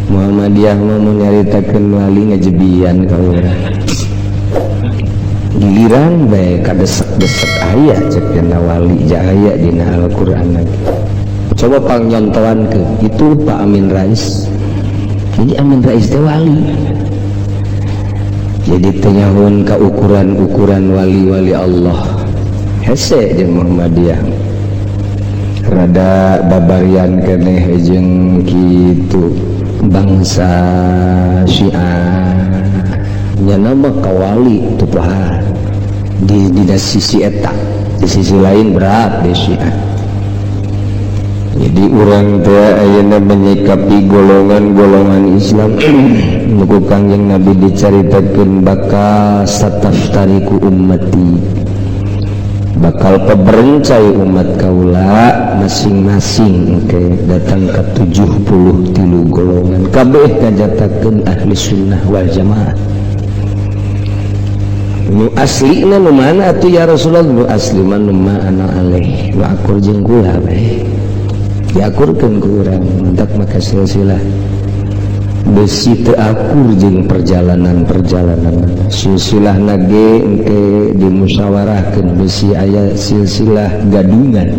Muhammadiyah mah mun nyaritakeun wali ngajebian ka urang, giliran bae kadesek-desek aya cek dina wali jaya dina Al-Qur'an lagi. Coba pangnyontoan ke itu Pak Amin Rais. Jadi Amin Rais teh wali. Jadi teu nyahoeun ka ukuran-ukuran wali-wali Allah. Hese jeung Muhammadiyah. Rada babarian keneh jeung kitu bangsa Syiah. Nya mah kawali tupahan di sisi eta, di sisi lain berat di Syiah. Jadi urang teh ayeuna menyikapi golongan-golongan Islam nu ku Kangjeng Nabi dicaritakeun bakal sataftariku ummati, bakal peberencai umat kaula masing-masing engke datang ke 73 golongan kabeh ngajatakeun ahli sunnah wal jamaah. Nu aslina nu mana atuh ya Rasulullah? Nu asli mah nu ma ana aleh, nu akur jeung kula bae. Diakurkeun ku urang mentak maka silsilah besi teu akur jeung perjalanan-perjalanan silsilah nage engke dimusyawarahkeun besi aya silsilah gadungan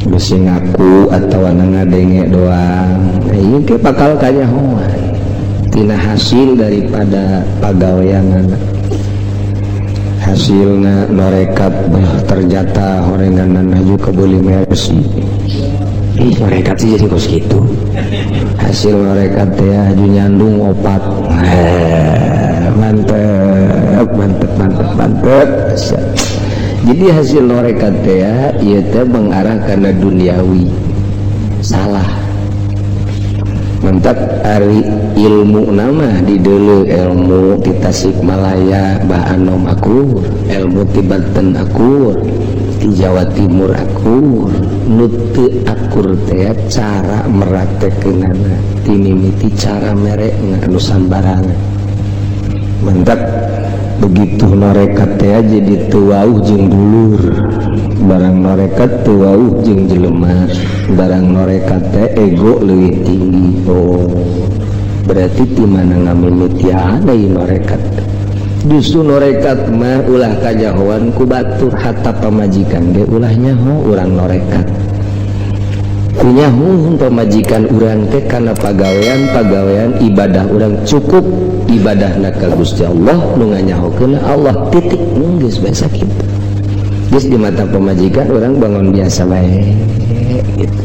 besi ngaku atawa ngadenge doang ieu ge bakal kanyahoan tina hasil daripada pagaweanana. Hasilna norekat ternyata horenganan haju kebeuli mersi. Ih norekat sih jadi kos gitu. Hasil norekat teh haju nyandung opat. Mantep mantep mantep mantep. Jadi hasil norekat teh ieu teh mengarah kana duniawi. Salah. Mantap ari ilmu nama di dulu ilmu di Tasikmalaya Bah Anom akur, ilmu di Banten akur, di Jawa Timur akur, nu teu akur teh cara meraktekeunana, tinimiti cara merekna anu sambarangan. Mantap begitu norekat teh jadi teu wauh jeung dulur, barang norekat teu wauh jeung jelema, barang norekat teh ego leuwih tinggi. Oh, berarti di mana ngamimitian deui norekat? Justru norekat mah ulah kajahoan ku batur, hatta pamajikan ge ulah nyaho urang norekat. Kunyaho pamajikan urang teh kana pagawean-pagawean ibadah urang cukup ibadahna ka Gusti Allah nu nganyahokeun Allah titik geus bae sakitu. Geus di mata pamajikan urang bangun biasa bae gitu.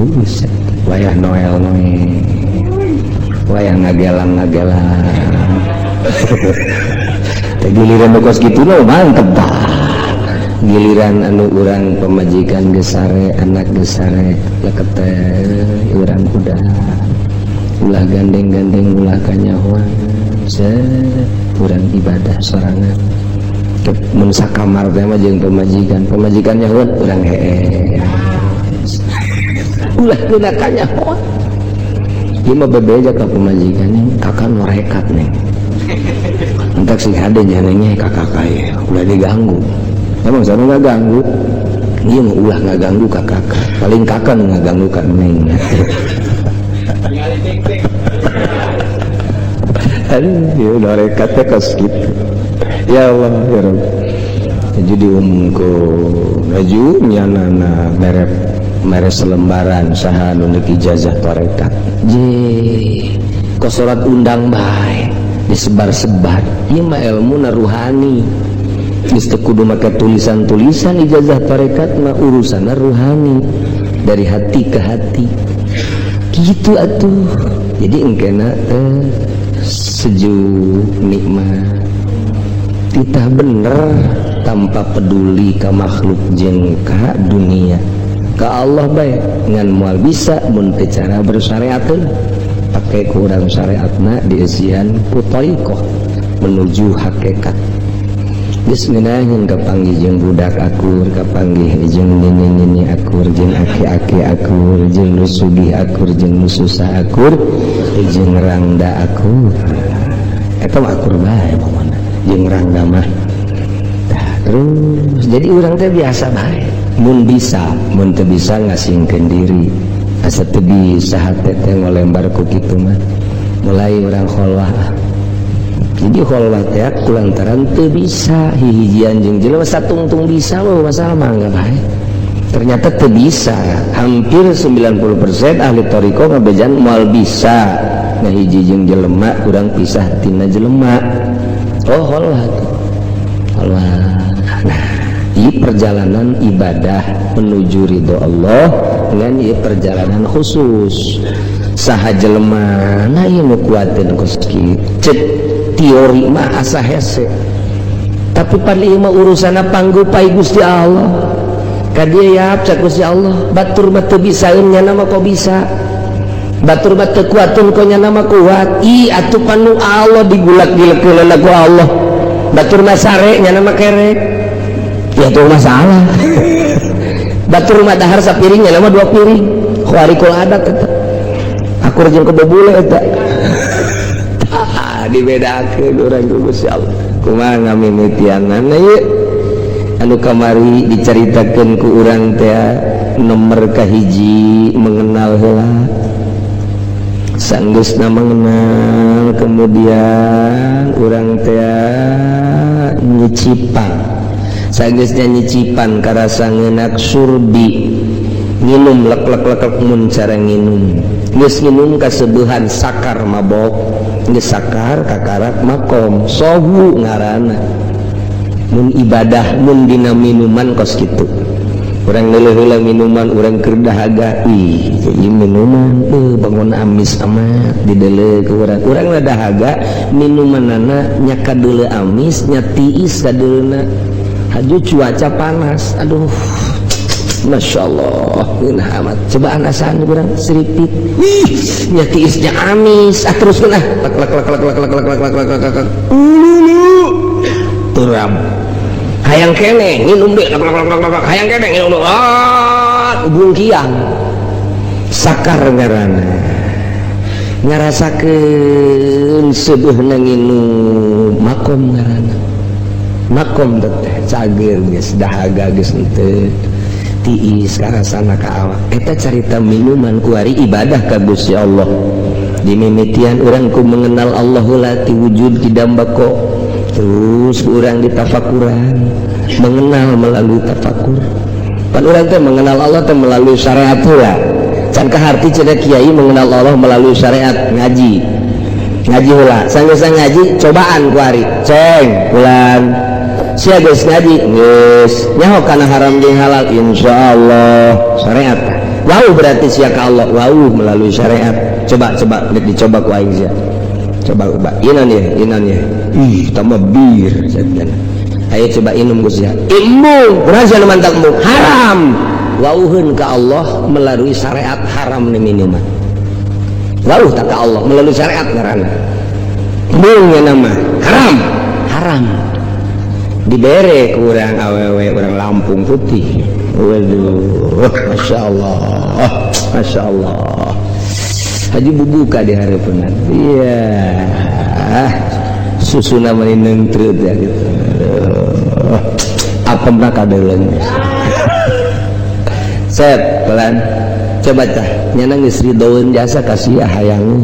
Buset, wayah Noel Noel, wayah ngagelang ngagelang. Teh giliran nu kos kitu mah mantep tah. Giliran anu urang pamajikan geus sare, anak geus sare, leket teh urang kuda. Ulah gandeng-gandeng ulah kanyahoan, set urang ibadah sorangan. Mun sakamar teh mah jeung pamajikan, pamajikan nyahoan urang heeh. Ulah kena kanyahoan. Ieu mah bebeja ka pamajikan, kakak norekat nih. Entak sing hade nyanengnya kakak kaya, ulah diganggu. Emang sana nggak ganggu? Iya mah ulah nggak ganggu kakak. Paling kakak nu nggak ganggu kan neng. Aduh, ya norekat teh kos kitu. Ya Allah, ya Rabb. Jadi diumumkeun, maju nyanana mere selembaran saha nu neuk ijazah tarekat. Je, kosorat undang bae disebar-sebar. Ieu mah ilmu na ruhani. Geus teu kudu make tulisan-tulisan ijazah tarekat mah urusanna ruhani, dari hati ke hati. Gitu atuh. Jadi engkena teh sejuk nikmat. Titah bener tanpa peduli ka makhluk jeung ka dunia. Ka Allah bae ngan moal bisa mun teu cara bersyariateun. Pake kurang syariatna dieusian ku thariqah menuju hakikat. Geus ngeunaheun kapanggih jeung budak akur, kapanggih jeung nini-nini akur, jeung aki-aki akur, jeung nu sugih akur, jeung nu susah akur, jeung rangda akur. Eta mah akur bae pokona jeung rangda mah. Tah, terus jadi urang teh biasa bae. Mun bisa, mun teu bisa ngasingkeun diri. Asa teu bisa hate teh ngolembar ku kitu mah. Mulai urang kholwah. Jadi kholwah teh kulantaran teu bisa hihijian jeung jelema satungtung bisa mah masalah mah enggak bae. Ternyata teu bisa. Hampir 90% ahli thariqah ngabejan moal bisa ngahiji jeung jelema urang pisah tina jelema. Oh kholwah tuh. Kholwah. Nah, ieu perjalanan ibadah menuju ridho Allah dengan ieu perjalanan khusus. Saha jelema na ieu nu kuateun kos kieu. Cek teori mah asa hese, tapi pan ieu mah urusanna panggupai Gusti Allah. Ka dieu yap cak Gusti Allah, batur mah teu bisaeun nyana mah kok bisa, batur mah teu kuateun kok nyana mah kuat. Ih atuh panu Allah digulak-gilekeunana ku Allah. Batur mah sare nyana mah kerek, ya tuh masalah. Batur mah dahar sapiring nyana mah 2 piring, khawarikul adat eta. Akur jeung kebebule eta. Dibedakeun urang ku Gusti Allah. Kumaha ngamimitianana ieu? Anu kamari dicaritakeun ku urang teh nomor kahiji mengenal heula. Sanggeusna mengenal kemudian urang teh nyicipan. Sanggeusna nyicipan karasa ngeunak surbi. Nginum lek lek lek lek mun cara nginum. Geus nginum kaseubehan sakar mabok. Geus sakar kakarak makom sohu ngaranna. Mun ibadah mun dina minuman kos kitu. Urang leuleung heula minuman urang keur dahaga. Ih, ieu minuman bangun amis amat dideuleu ku urang. Urang lah dahaga minumanana nya kadeuleu amis nya tiis kadeulena. Haju cuaca panas. Aduh. Masya Allah, ngeunah amat. Cobaan asaan urang seripit. Ih, nya tiisnya amis. Ah terus ngeunah. Lek lek lek lek lek lek lek lek lek lek lek. Ululu. Turam. Hayang keneh nginum deui. Lek lek lek lek lek. Hayang keneh nginum deui. Ah, bungkiang. Sakar ngaranna. Ngarasakeun seubeurna nginum makom ngaranna. Makom teh cager geus dahaga geus henteu. Tiis karasana ka awak. Eta carita minuman kuari ibadah ka Gusti Allah. Dimimitian urang ku mengenal Allah heula ti wujud kidam bako. Terus urang ditafakuran, mengenal melalui tafakur. Pan urang teh mengenal Allah teh melalui syariat heula. Can kaharti cenah kiai mengenal Allah melalui syariat ngaji. Ngaji heula, sanggeus ngaji cobaan kuari. Ceng bulan sia geus ngaji geus nyaho kana haram jeung halal insyaallah syariat. Wau berarti sia ka Allah wau melalui syariat. Coba coba dicoba ku aing sia. Coba coba inan ya inan ya. Ih tambah bir cenah. Ayo coba inum ku sia. Embung kurang sia nu mantak embung haram. Wauheun ka Allah melalui syariat haram ni minuman. Wauh tak ka Allah melalui syariat ngaranna. Embung nya nama haram haram. Dibere ku urang awewe urang Lampung putih. Waduh, Masya Allah, Masya Allah. Haji bubuka di hareupeunna. Iya. Susuna mani neungtreut ya gitu. Aduh. Apemna kadeuleung. Set, pelan. Coba tah, nyana geus ridoeun jasa ka sia hayang.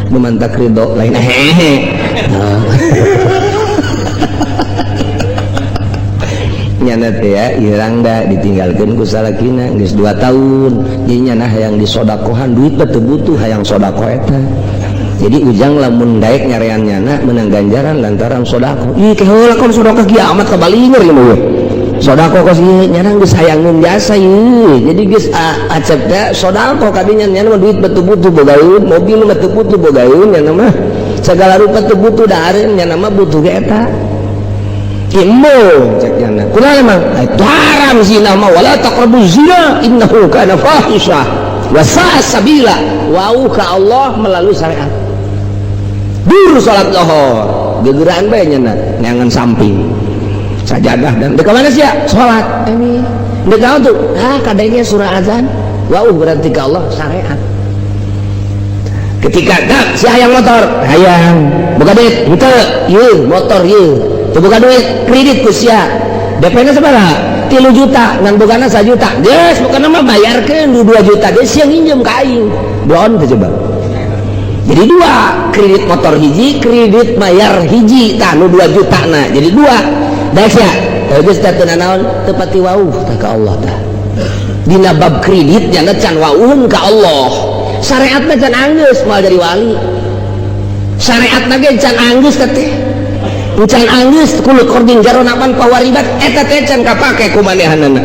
Nu mantak ridho lain hehe. Nyana teh ya irang da ditinggalkeun ku salakina geus 2 tahun. Jadi nyana hayang disodakohan duit teh teu butuh hayang sodakoh eta. Jadi ujang lamun daek nyarean nyana menang ganjaran lantaran sodakoh. Ih ke heula kon sodakoh kiamat kabalinger ieu mah. Sodakoh kos ieu nyana geus hayangeun jasa ieu. Jadi geus acep teh sodakoh kadinya nyana mah duit teu butuh bogaeun, mobil mah teu butuh bogaeun nyana mah. Segala rupa teu butuh dahareun nyana mah butuh ge eta. Embung cek nyana. Kunaon emang? Itu haram zina mah wala taqrabu zina innahu kana fahisyah wa sa'a sabila. Wau ka Allah melalui syariat. Dur salat lohor, gegeraan bae nyana neangan samping. Sajadah dan dek mana sih ya? Salat. Ini dek naon tuh? Ah, kadangnya surah azan. Wau berarti ke Allah syariat. Ketika dak si hayang motor, hayang. Buka duit, henteu, ieu motor ieu. Teu buka duit, kredit ku sia. DP-na sabaraha? 3 juta, ngan bogana 1 juta. Geus, bukan mah bayarkeun 2 juta. Geus sia nginjem ka aing. Doon teh coba. Jadi dua, kredit motor hiji, kredit bayar hiji, tah nu 2 juta na. Jadi dua. Daek sia. Geus teh teu naon, teu pati wauh tah ka Allah tah. Dina bab kredit nya can wauhun ka Allah. Syariatna can anggeus moal jadi wali. Syariatna ge can anggeus teh. Can anggeus kullu qardin jarra naf'an fahuwa riba eta teh can kapake ku manehanana.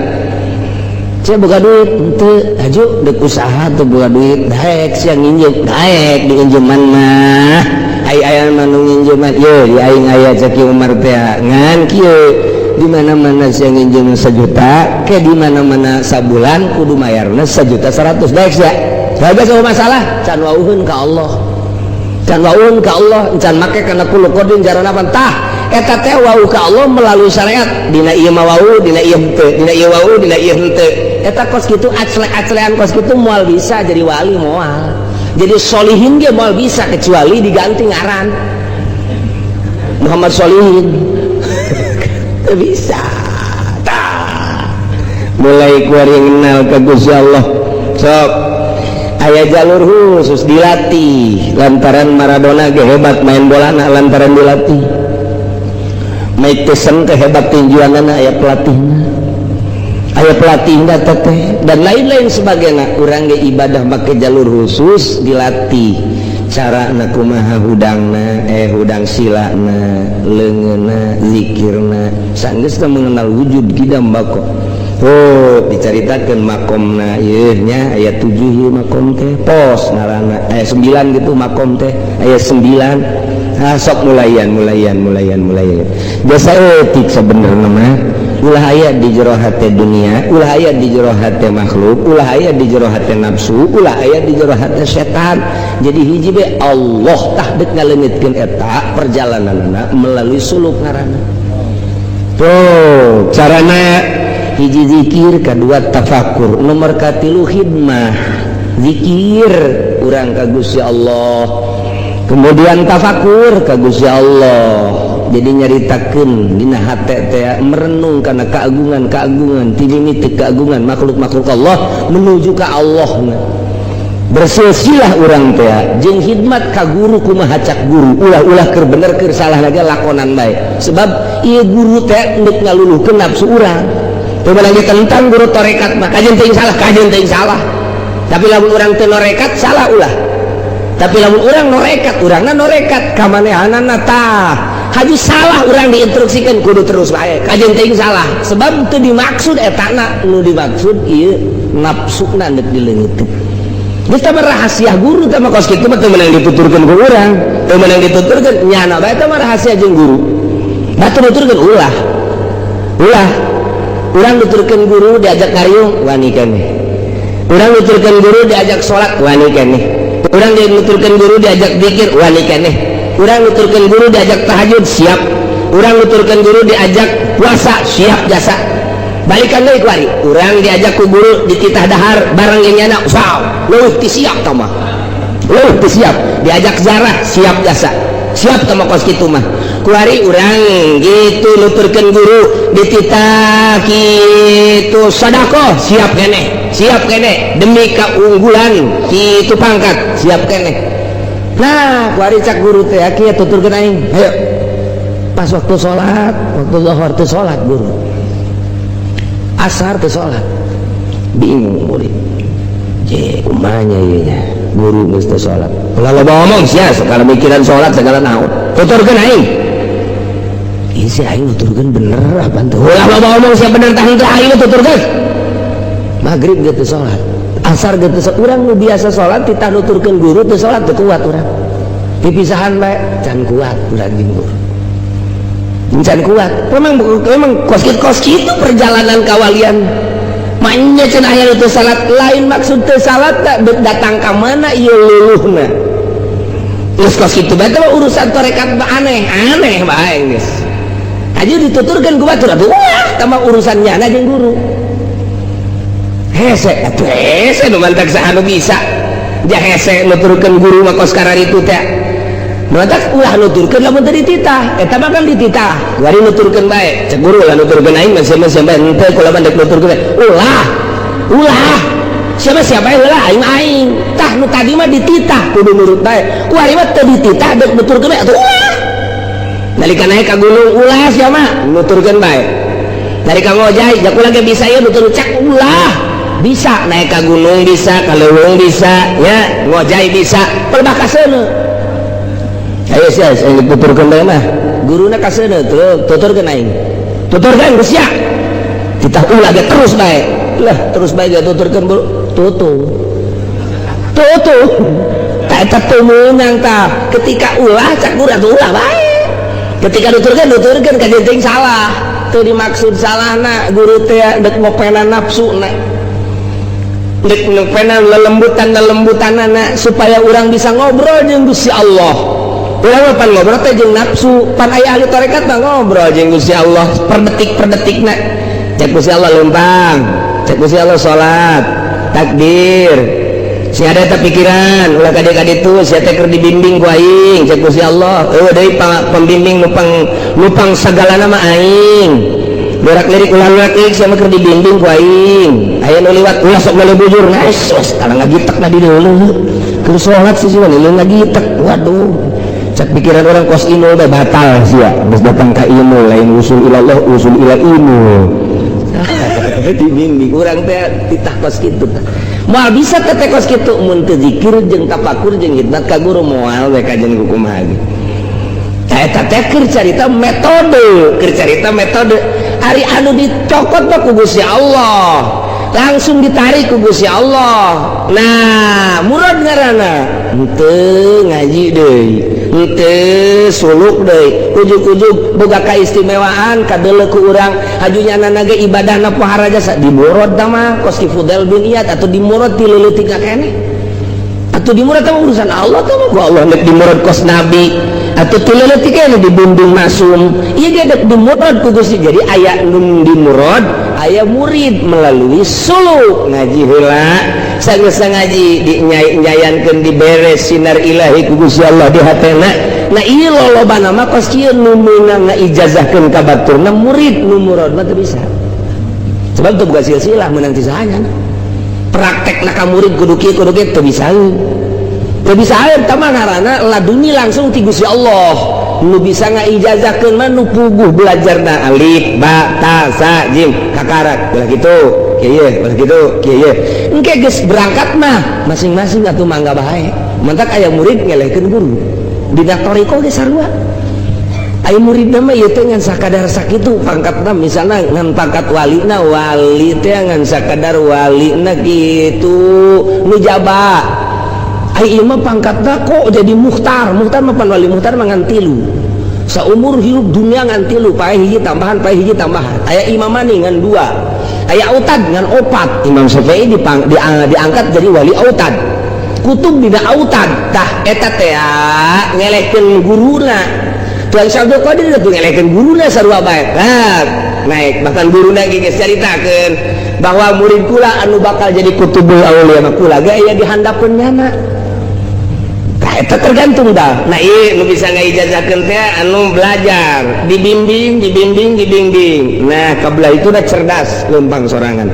Sia boga duit henteu, aju dek usaha teu boga duit, daek sia nginjem, daek diinjeman mah. Ai aya mah nu nginjeman, ye di aing aya cek Umar teh ngan kieu di mana-mana sia nginjem 1 juta, ke di mana-mana sabulan kudu mayarna 1 juta 100 daek sia. Bagus masalah can wauhun ka Allah. Can wauhun ka Allah, can make kana kullu qardin jarra naf'an tah. Eta teh wau ka Allah melalui syariat. Dina ieu mah wau, dina ieu henteu, dina ieu wau, dina ieu henteu. Eta kos kitu aclek-aclean kos kitu moal bisa jadi wali moal. Jadi solihin ge moal bisa kecuali diganti ngaran. Muhammad Solihin. Teu bisa. Tah. Mulai kuari kenal ke Gusti Allah. Sok aya jalur khusus dilatih lantaran Maradona ge hebat main bola na lantaran dilatih. Mike Tyson ke hebat tinjuanana aya pelatihna. Aya pelatihna teh dan lain-lain sebagainya. Urang ge ibadah make jalur khusus dilatih. Cara na kumaha hudangna, hudang silana, leungeunna, zikirna. Sanggeus teh mengenal wujud kidam bako. Oh, dicaritakeun makomna ieu nya aya 7 ieu makom teh pos ngaranna aya 9 gitu makom teh aya 9. Ah sok mulayan mulayan mulayan mulayan. Jasa etik sebenarnya mah ulah aya di jero hate dunia, ulah aya di jero hate makhluk, ulah aya di jero hate nafsu, ulah aya di jero hate setan. Jadi hiji be Allah tah deuk ngaleungitkeun eta perjalananna melalui suluk ngaranna. Tuh, carana hiji zikir, kedua tafakur, nomor katilu khidmah. Zikir urang ka Gusti Allah, kemudian tafakur ka Gusti Allah. Jadi nyaritakeun dina hate teh merenung kana keagungan-keagungan, ti keagungan makhluk-makhluk Allah menuju ka Allah. Bersilsilah urang teh jeung khidmat ka guru kumaha cak guru, ulah-ulah keur bener keur salah lagi lakonan bae. Sebab ieu guru teh endek ngaluluhkeun nafsu urang. Teu meunang tentang guru tarekat mah kajeun teuing salah, kajeun teuing salah. Tapi lamun urang teu norekat salah ulah. Tapi lamun urang norekat, urangna norekat ka manehanana tah. Haju salah urang diinstruksikan kudu terus bae. Kajeun teuing salah. Sebab teu dimaksud etana, nu dimaksud ieu nafsuna endek dileungiteun. Geus teh rahasia guru teh mah kos kitu mah teu meunang dituturkeun ku urang. Teu meunang dituturkeun nyana bae teh mah rahasia jeung guru. Batur nuturkeun ulah. Ulah. Urang nuturkeun guru diajak ngariung wani keneh. Urang nuturkeun guru diajak salat wani keneh. Urang nuturkeun guru diajak zikir wani keneh. Urang nuturkeun guru diajak tahajud siap. Urang nuturkeun guru diajak puasa siap jasa. Balikan deui kuari. Urang diajak ku guru dititah dahar barang yang nyana wow, leuwih ti siap tah mah. Leuwih ti siap. Diajak zarah siap jasa. Siap tah mah kos kitu mah. Kuari urang gitu nuturkeun guru dititah kitu sedekah siap keneh. Siap keneh demi keunggulan kitu pangkat siap keneh. Nah, kuari cak guru teh kieu tuturkeun aing. Hayo. Pas waktu salat, waktu zuhur teh salat guru. Asar teh salat. Bingung murid. Je, kumanya ieu nya. Guru geus teu salat. Ulah loba omong sia, segala mikiran salat segala naon. Tuturkeun aing. Ieu si aing nuturkeun bener apa henteu? Ulah loba omong sia bener tah henteu aing tuturkeun. Maghrib geus teu salat. Asar geus teu salat. Urang nu biasa salat titah nuturkeun guru teu salat teu kuat urang. Pipisahan bae can kuat urang jeung guru. Can kuat. Memang memang kos kitu kitu perjalanan kawalian. Maknya cenah aya teu salat lain maksud teu salat tak datang ka mana ieu luluhna. Geus kos kitu bae teh urusan tarekat mah aneh, aneh bae geus. Aja dituturkeun ku batur atuh, wah, tambah urusan nyana jeung guru. Hese atuh, hese nu mantak saha nu bisa ja hese nuturkeun guru mah kos itu teh. Mantak ulah nuturkeun lamun teu dititah. Eta mah kan dititah. Wari nuturkeun bae. Cek guru lah, nuturkeun aing mah siapa siapa henteu, kula mah dek nuturkeun. Ulah. Ulah. Siapa siapa heula, aing aing. Tah, nu tadi mah dititah kudu nurut bae. Kuari mah teu dititah dek nuturkeun bae atuh ulah. Nalika naik ka gunung, ulah sia mah nuturkeun bae. Nalika ngojay, ja kula ge bisa ieu nutur, cak ulah. Bisa naik ka gunung, bisa ka leuweung, bisa ya ngojay, bisa pelbah kaseuneu. Ayo sia, saya tuturkeun bae mah. Guruna kaseuneu tuh, tuturkeun aing. Tuturkeun geus sia. Kita ulah ge terus bae. Lah, terus bae ge tuturkeun bro. Tutu. Tutu. Tak, eta teu meunang tah. Ketika ulah, cak guru atuh ulah bae. Ketika nuturkeun, nuturkeun ka jeung salah. Teu dimaksud salahna guru teh dek ngopenan nafsu na. Dek ngopenan lelembutan lelembutanana supaya orang bisa ngobrol jeung Gusti Allah. Urang mah pan ngobrol teh jeung nafsu, pan aya ahli tarekat mah ngobrol jeung Gusti Allah per detik per detikna. Cek Gusti Allah lempang, cek Gusti Allah salat, takbir. Si ada tak pikiran, ulah kade kade tu, si teh keur dibimbing ku aing, cek Gusti Allah. Eueuh deui pembimbing nupang nupang sagala nama aing. Berak lirik, ulah lurak lirik, sia mah keur dibimbing ku aing. Aya nu liwat, ulah sok meuli bujur, nice, wes tara ngagitek na di deuleu. Keur salat sih sia ngagitek. Waduh. Cek pikiran orang kos inul teh batal sia. Geus datang ka inul, lain usul ilallah, usul ila inul. Dibimbing urang teh titah kos kitu. Moal bisa teh kos kitu mun teu zikir jeung tafakur jeung khidmat ka guru, moal we kajen kumaha ge. Eta teh keur carita metode, keur carita metode. Ari anu dicokot mah ku Gusti Allah. Langsung ditarik ku Gusti Allah. Nah, murad ngaranna. Henteu ngaji deui. Henteu suluk deui. Ujug-ujug boga kaistimewaan kadeuleu ku urang haju nyana ge ibadahna pohara jasa dimurad tah mah kos ki Fudail bin Iyad atau dimurad ti leuletik keneh. Atau dimurad tah urusan Allah tah mah, ku Allah nek dimurad kos nabi atau ti leuletik keneh dibimbing masum. Ieu ge dek dimurad ku Gusti. Jadi aya nu dimurad, aya murid melalui suluk ngaji heula. Sanggeus ngaji dinyayankeun, diberes sinar ilahi ku Gusti Allah di hatena. Nah, ieu lolobana mah kos kieu nu meunang ngaijazahkeun ka baturna murid, nu murad mah teu bisa. Sebab teu boga silsilah meunang ti sahanya. Praktekna ka murid kudu kieu kudu kieu teu bisa. Teu bisa eta mah ngaranna laduni langsung ti Gusti Allah. Nu bisa ngaijazahkeun mah nu puguh belajarna alif ba ta sa jim kakarak belah kitu kieu belah kitu kieu. Engke geus berangkat mah masing-masing atuh mangga bae. Mantak aya murid ngelehkeun guru. Dina thoriqoh ge sarua. Aya murid mah ieu teh ngan sakadar sakitu pangkatna, misalna ngan pangkat walina, wali teh ngan sakadar walina kitu nujaba. Ai ieu mah pangkatna kok jadi muhtar. Muhtar mah pan wali muhtar mah ngan tilu. Saumur hirup dunia ngan tilu, pae hiji tambahan, pae hiji tambahan. Aya imamani ngan dua. Aya autad ngan opat. Imam Syafi'i diangkat jadi wali autad. Kutub dina autad. Tah eta teh ngelehkeun guruna. Tuan Syekh Abdul Qadir teh ngelehkeun guruna sarua bae. Nah, naik bahkan guruna ge geus caritakeun bahwa murid kula anu bakal jadi kutubul aulia mah kula ge aya di handapeun nyana. Tah eta tergantung dah. Nah, ieu nu bisa ngaijazahkeun teh anu belajar, dibimbing, dibimbing, dibimbing. Nah, kabelah itu udah cerdas lempang sorangan.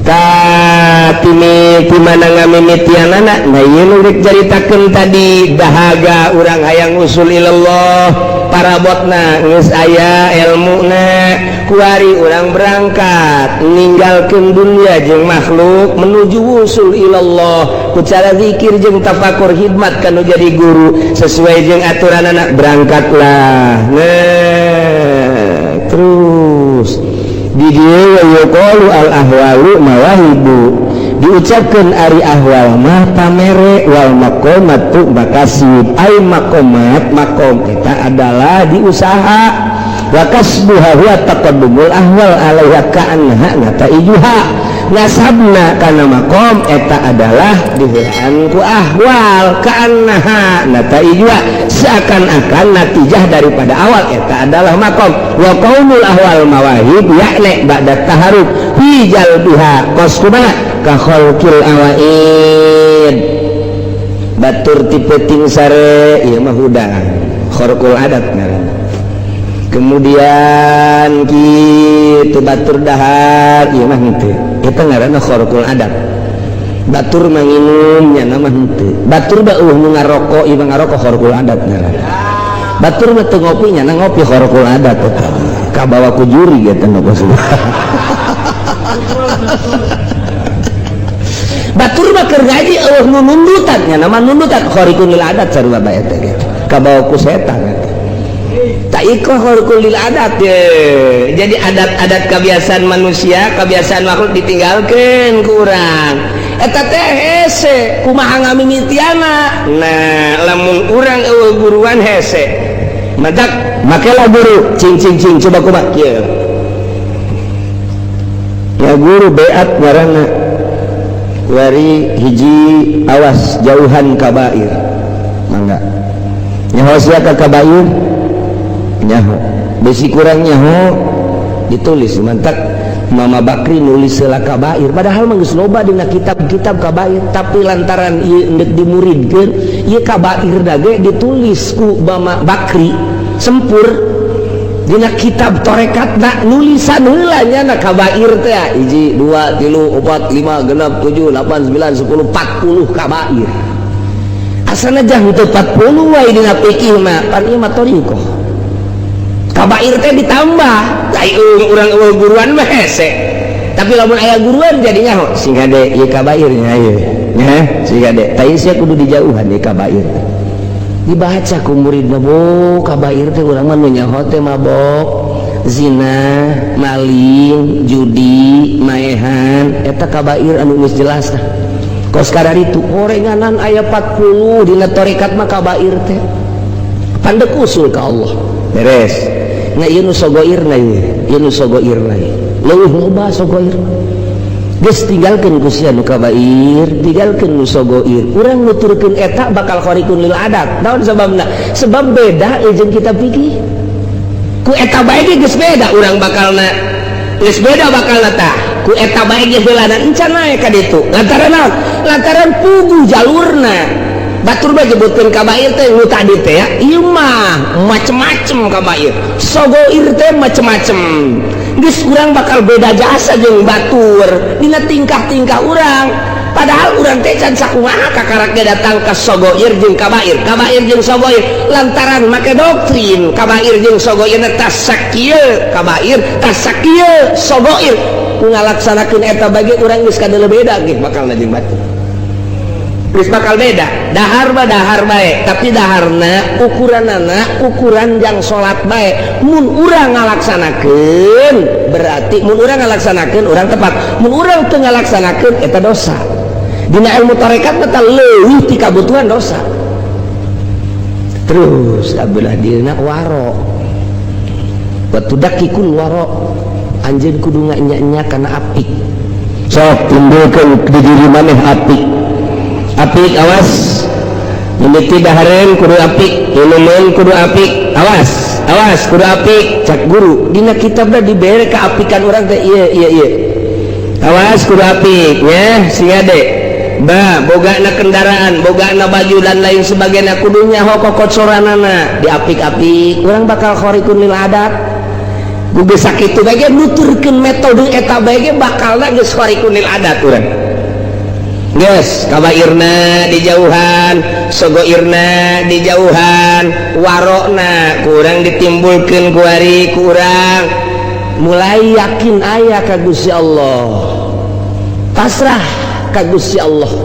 Tah timi ti mana ngamimitianana? Nah, ieu nu rek caritakeun tadi dahaga urang hayang usul ilallah, parabotna geus aya ilmuna, kuari urang berangkat ninggalkeun dunia jeung makhluk menuju wusul ilallah ku cara zikir jeung tafakur khidmat kanu jadi guru sesuai jeung aturanana, berangkatlah. Nah, terus di dieu yuqalu al ahwalu mawahibu, diucapkeun ari ahwal mah pamere, wal maqamatu makasib, ai maqamat maqam eta adalah diusaha, wa kasbuha huwa taqaddumul ahwal alaiha ka'annaha nataijuha. Nasabna kana makom eta adalah diheulaan ku ahwal ka'annaha nataijua, seakan-akan natijah daripada awal eta adalah makom. Wa qaumul ahwal mawahib yakni ba'da taharub fi jalbiha kos kumaha ka khalqil awaid. Batur ti peuting sare ieu mah hudang kharqul adat ngaranna. Kemudian kitu batur dahar ieu mah henteu, eta ngaranna kharqul adat. Batur manginum nya mah henteu, batur da eueuh nu ngarokok ieu mah ngarokok, kharqul adat ngaranna. Batur mah teu ngopi nya ngopi, kharqul adat eta, kabawa ku juri eta mah. Batur mah keur ngaji eueuh nu nundutan nya nama nundutan, khariqun lil adat sarua bae eta ge, kabawa ku setan eta. Tak iko khariqun lil adat ye. Jadi adat-adat kebiasaan manusia, kebiasaan makhluk ditinggalkeun ku urang. Eta teh hese kumaha ngamimitiana. Nah, lamun urang eueuh guruan hese. Madak makelah guru cing cing cing coba kumaha kieu. Ya guru beat ngaranna. Wari hiji awas jauhan kabair, mangga nyaho sia ka kabair, nyaho besi kurang nyaho ditulis mantak Mama Bakri nulis heula kabair, padahal mah geus loba dina kitab-kitab kabair, tapi lantaran ieu endek dimuridkeun ieu kabair dage ditulis ku Mama Bakri sempur dina kitab torekatna, nulisan heula nya na kabair teh 1 2 3 4 5 6 7 8 9 10 40 kabair. Asana jang teu 40 wae dina fikih mah, pan ieu mah thariqah. Kabair teh ditambah, ai urang eueuh guruan mah hese. Tapi lamun aya guruan jadi nyaho sing hade ieu kabair nya ieu. Nya sing hade, tah sia kudu dijauhan ieu kabair. Dibaca ku muridna, bo kabair teh urang mah nu nyaho teh mabok, zina, maling, judi, maehan, eta kabair anu geus jelas tah. Kos kararitu orenganan aya 40 dina tarekat mah kabair teh. Pandek usul ka Allah. Beres. Nah ieu nu sogoirna ieu, ieu nu sogoirna ieu. Leuwih loba sogoir. Geus tinggalkeun ku sia nu kabair, tinggalkeun nu sogoir. Urang nuturkeun eta bakal khariqun lil adat. Naon sababna? Sebab beda jeung kita fikih. Ku eta bae ge geus beda urang bakalna. Geus beda bakalna tah. Ku eta bae ge heulana encan nae ka ditu. Lantaran naon? Lantaran puguh jalurna. Batur mah nyebutkeun kabair teh nu tadi teh ya, ieu mah macem-macem kabair. Sogoir teh macem-macem. Geus urang bakal beda jasa jeung batur dina tingkah-tingkah urang. Padahal urang teh can sakumaha kakaraknya datang ka sogoir jeung kabair, kabair jeung sogoir lantaran make doktrin kabair jeung sogoir tas sakieu kabair, tas sakieu sogoir. Ku ngalaksanakeun eta bage urang geus kadeuleu beda ge bakalna jeung batur. Geus bakal beda. Dahar mah dahar bae, tapi daharna ukuranana ukuran jang salat bae. Mun urang ngalaksanakeun berarti mun urang ngalaksanakeun urang tepat, mun urang teu ngalaksanakeun eta dosa. Dina ilmu tarekat mah leuwih ti kabutuhan dosa. Terus abelah dina waro. Wa tudakikul waro, anjeun kudu nganya-nya kana apik. Sok timbulkeun di diri maneh apik. Apik awas, mimiti dahareun kudu apik, inumeun kudu apik, awas, awas kudu apik. Cak guru dina kitabna dibere keapikan urang teh ieu ieu ieu. Awas kudu apik nya sing ade. Ba bogana kendaraan, bogana baju dan lain sebagainya kudu nyaho kokocoranana diapik-apik. Urang bakal khariqun lil adat. Geus sakitu bae ge nuturkeun metode eta bae ge bakalna geus khariqun lil adat urang. Geus kabairna dijauhan, sogoirna dijauhan, warokna kurang ditimbulkeun kuari kurang. Mulai yakin aya ka Gusti Allah, pasrah ka Gusti Allah,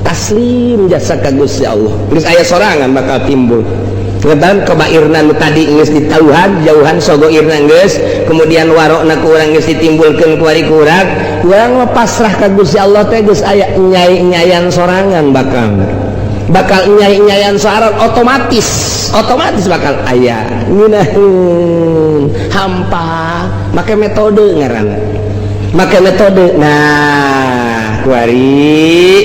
taslim jasa ka Gusti Allah. Geus aya sorangan bakal timbul. Ngetan kabairna nu tadi geus ditauhan, jauhan sogoirna geus, kemudian warokna kurang geus ditimbulkeun kuari kurang. Urang mah pasrah ka Gusti Allah teh geus aya nyai-nyayan sorangan bakal. Bakal nyai-nyayan sorangan otomatis, otomatis bakal aya ngeunaheun hampa make metode ngaranna. Make metode. Nah, Kuari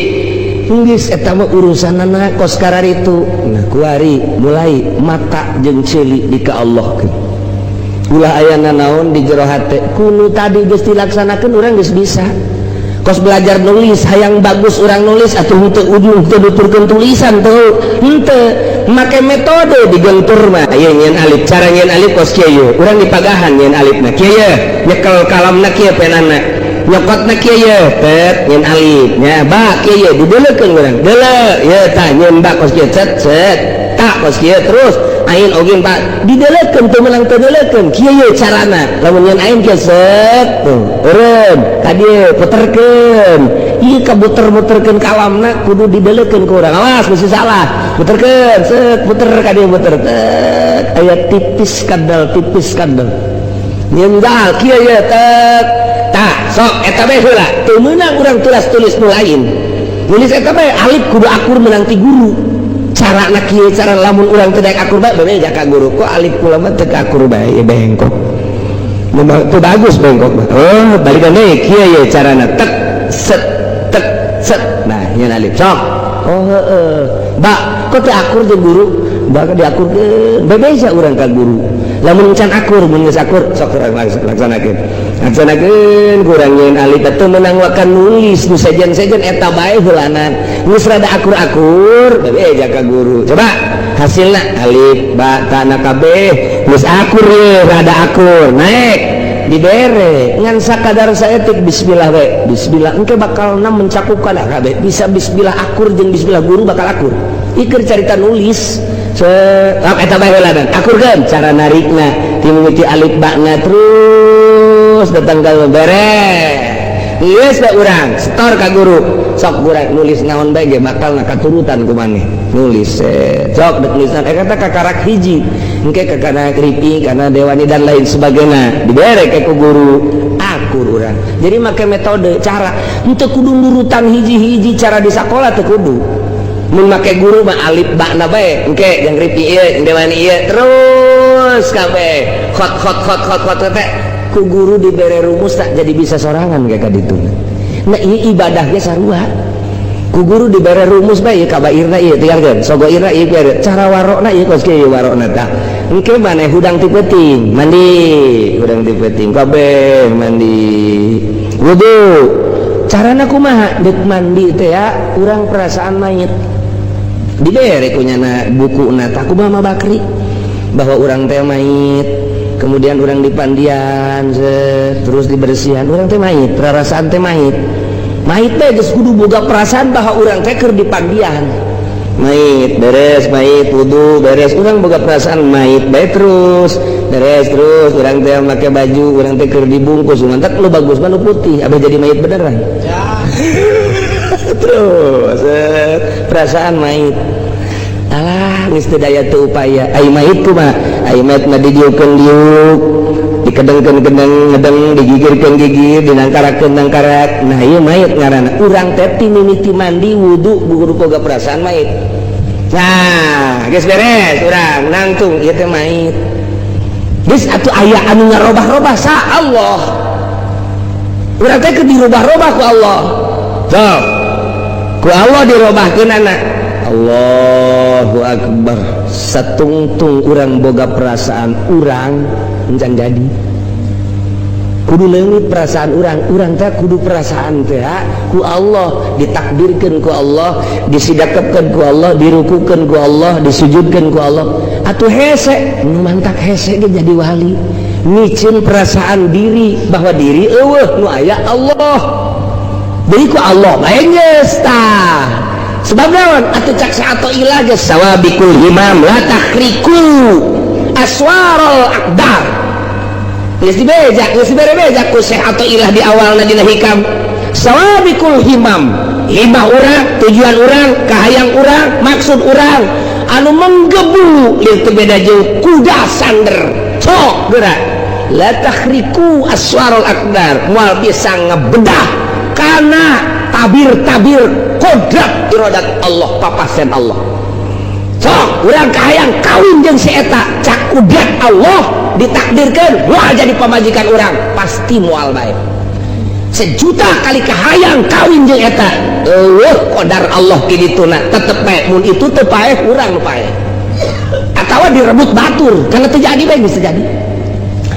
geus eta mah urusanana kos kararitu. Nah, kuari mulai mata jeung ceuli di ka Allah. Ulah aya nanaon di jero hate kunu tadi geus dilaksanakeun, urang geus bisa. Kos belajar nulis, hayang bagus urang nulis atuh, henteu ujung teu nuturkeun tulisan tuh, henteu make metode digentur mah. Ieu nyieun alif, cara nyieun alif kos kieu ye. Urang dipagahan nyieun alifna kieu ye, nyekel kalamna kieu, penana nyokotna kieu ye, tet nyieun alif nya. Ba kieu ye, dideleukeun urang deuleu ye, tah nyieun ba kos kieu, cet cet, ta kos kieu, terus ain oge pak dideleukeun, teu meunang teu deleukeun. Kieu ye carana lamun nyieun ain kieu, set tuh eureun tadi puterkeun ieu, kabuter-muterkeun kalamna kudu dideleukeun ku urang, awas mesti salah. Puterkeun, set, puter ka dieu, puter, tet, aya tipis kadal, tipis kadal. Nyieun dal kieu ye, tet, tah sok eta bae heula. Teu meunang urang tulis tulis nu lain, nulis eta bae alif kudu akur meunang ti guru. Cara na kieu, cara lamun urang teu daek akur bae, bebeja ka guru, kok alif kula mah teu akur bae ya, bengkok. Memang teu bagus bengkok mah. Oh, balikan deui, kieu ye carana, tek set tek set, nah nyieun alif sok. Oh heeh, ba kok teu akur jeung guru, ba diakurkeun, bebeja urang ka guru lamun can akur. Mun geus akur, sok urang laksanakeun, laksanakeun kurang nyieun alif. Teu meunang wakan nulis nu sejen-sejen, eta bae heulanan. Geus rada akur-akur, bebeja ka guru, coba hasilna alif ba ta na kabeh geus akur ye, rada akur naik dibere ngan sakadar saeutik bismillah we. Bismillah engke bakalna mencakupkan kabeh bisa. Bismillah akur jeung bismillah guru bakal akur. Iker carita nulis se eta bae heulanan, akurkeun cara narikna ti mimiti alif ba-na terus datang ka beres. Geus bae urang setor ka guru, sok urang nulis naon bae ge bakalna katurutan ku maneh nulis. Sok dek nulisan kata kakarak hiji, engke kakana kripi kana dewani dan lain sebagainya, dibere ke ku guru, akur urang. Jadi make metode cara, henteu kudu nurutan hiji-hiji cara di sakola, teu kudu. Mun make guru mah alif ba na bae, engke yang ripi ieu, yang dewani ieu, terus kabeh khot khot khot khot khot teh ku guru dibere rumus, tak jadi bisa sorangan kayak kaditu. Nah, ini ibadahnya sarua, ku guru dibere rumus bae, ieu kabairna ieu tinggalkeun, sogoirna ieu biar cara warokna ieu kos kieu warokna. Tah engke maneh hudang ti peuting mandi, hudang ti peuting kabeh mandi wudu, carana kumaha deuk mandi teh ya, urang perasaan mayit dibere ku nyana buku na tah kumaha Bakri bahwa urang teh mayit, kemudian urang dipandian set, terus dibersihan, urang teh mayit, perasaan teh mayit, mayit teh geus kudu boga perasaan bahwa urang teh keur dipandian mayit. Beres mayit, wudu beres, urang boga perasaan mayit bae, terus beres, terus urang teh make baju urang teh keur dibungkus. Mantak lu bagus mah nu putih abah jadi mayit beneran ya. Terus set, perasaan mayit, alah geus teu daya teu upaya. Ai mayit kumaha? Ai mayit mah didiukeun diuk, dikedengkeun kedeng ngedeng, digigirkeun gigir, dinangkarakeun nangkarak. Nah, ieu mayit ngaranna. Urang teh ti mimiti mandi wudu kudu boga perasaan mayit. Nah, geus beres urang nangtung, ieu teh mayit geus atuh. Aya anu ngarobah-robah sa Allah, urang teh keur dirobah-robah ku Allah. Sok ku Allah dirobahkeun anak. Allahu Akbar, satungtung urang boga perasaan urang encan jadi kudu leungit perasaan urang. Urang teh kudu perasaan teh ku Allah ditakdirkeun, ku Allah disidakepkeun, ku Allah dirukukeun, ku Allah disujudkeun ku Allah. Atuh hese nu mantak hese ge jadi wali, micin perasaan diri bahwa diri eueuh, nu aya Allah. Jadi ku Allah bae geus tah. Sebab naon atuh cak Athoillah geus sawabikul himam la takhriku aswarul aqdar. Geus dibeja, geus dibere beja ku Syekh Athoillah di awalna dina Hikam. Sawabikul himam, himah urang, tujuan urang, kahayang urang, maksud urang anu menggebu ieu teu beda jauh kuda sander. Sok geura la takhriku aswarul aqdar, moal bisa ngebedah karena tabir-tabir kodrat iradat Allah, papasen Allah. Sok urang kahayang kawin jeung si eta, cak kudrat Allah ditakdirkan moal jadi pamajikan urang, pasti moal bae. Si Sejuta kali kahayang kawin jeung eta, euweuh qadar Allah kidituna, tetep bae mun itu teu paeh, urang nu paeh atawa direbut batur. Karena terjadi bae, bisa jadi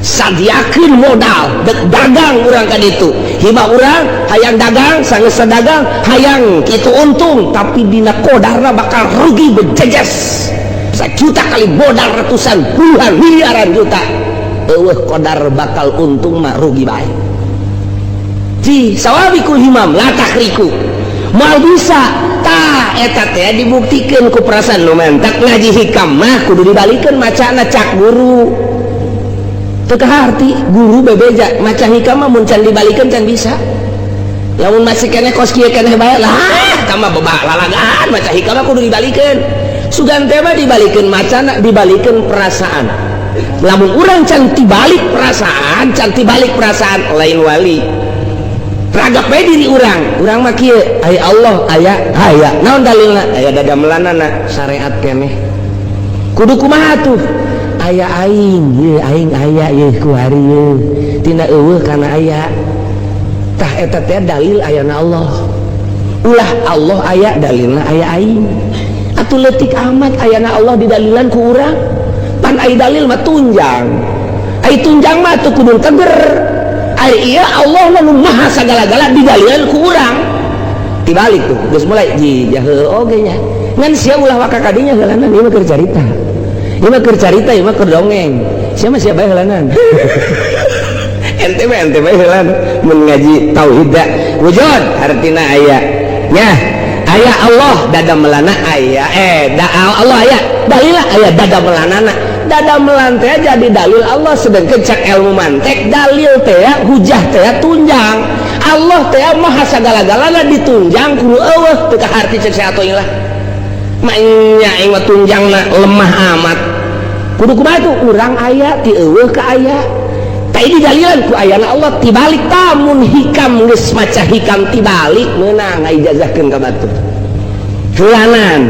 sadiakeun modal dek dagang urang ka ditu, hibah urang hayang dagang, sanggeus dagang hayang kitu untung, tapi dina kodarna bakal rugi bejejes. Sejuta kali modal ratusan, puluhan, miliaran juta, euweuh kodar bakal untung mah, rugi bae. Ci sawabikul himam la takhriku, moal bisa. Tah, eta teh dibuktikeun ku perasaan. Nu mentak ngaji hikam mah kudu dibalikeun macana, cak guru teu kaharti. Guru bebeja maca hikam mah mun can dibalikeun can bisa. Lamun masih keneh kos kieu keneh bae lah, tambah bebak lalagaan. Maca hikam mah kudu dibalikeun, sugan teh mah dibalikeun macana, dibalikeun perasaan. Lamun urang can tibalik perasaan, can tibalik perasaan, lain wali. Ragap bae diri urang, urang mah kieu, aya Allah, aya aya naon dalilna? Aya dadamelanana, syariat keneh. Kudu kumaha tuh? Aya aing ye, aing aya ye ku hari ye, tina euweuh kana aya. Tah, eta teh dalil ayana Allah. Ulah Allah aya, dalilna aya aing. Atuh leutik amat ayana Allah didalilan ku urang. Pan ai dalil mah tunjang, ai tunjang mah tuh kudu teger. Ai iya Allah mah nu maha sagala-gala didalilan ku urang, dibalik tuh geus mulai ji jahe oge nya. Ngan sia ulah waka kadinya heulanan, ieu mah keur carita, ieu mah keur carita, ieu mah keur dongeng. Sia mah sia bae heulanan, ente mah ente bae heulan. Mun ngaji tauhid da wujud artina aya nya, aya Allah, dada melana aya, da Allah aya, dalil aya dada melanana. Dada melan teh jadi dalil Allah, sedangkan cak ilmu mantek dalil teh hujah teh tunjang. Allah teh maha sagala-galana ditunjang kudu euweuh, teu kaharti cek atuh lah. Maknya aing mah tunjangna lemah amat. Kudu kumaha tuh? Urang aya ti euweuh ka aya. Ta ini dalilan ku ayana Allah tibalik. Tamun hikam geus maca hikam tibalik, meunang ngaijazahkeun ka batur fulanan.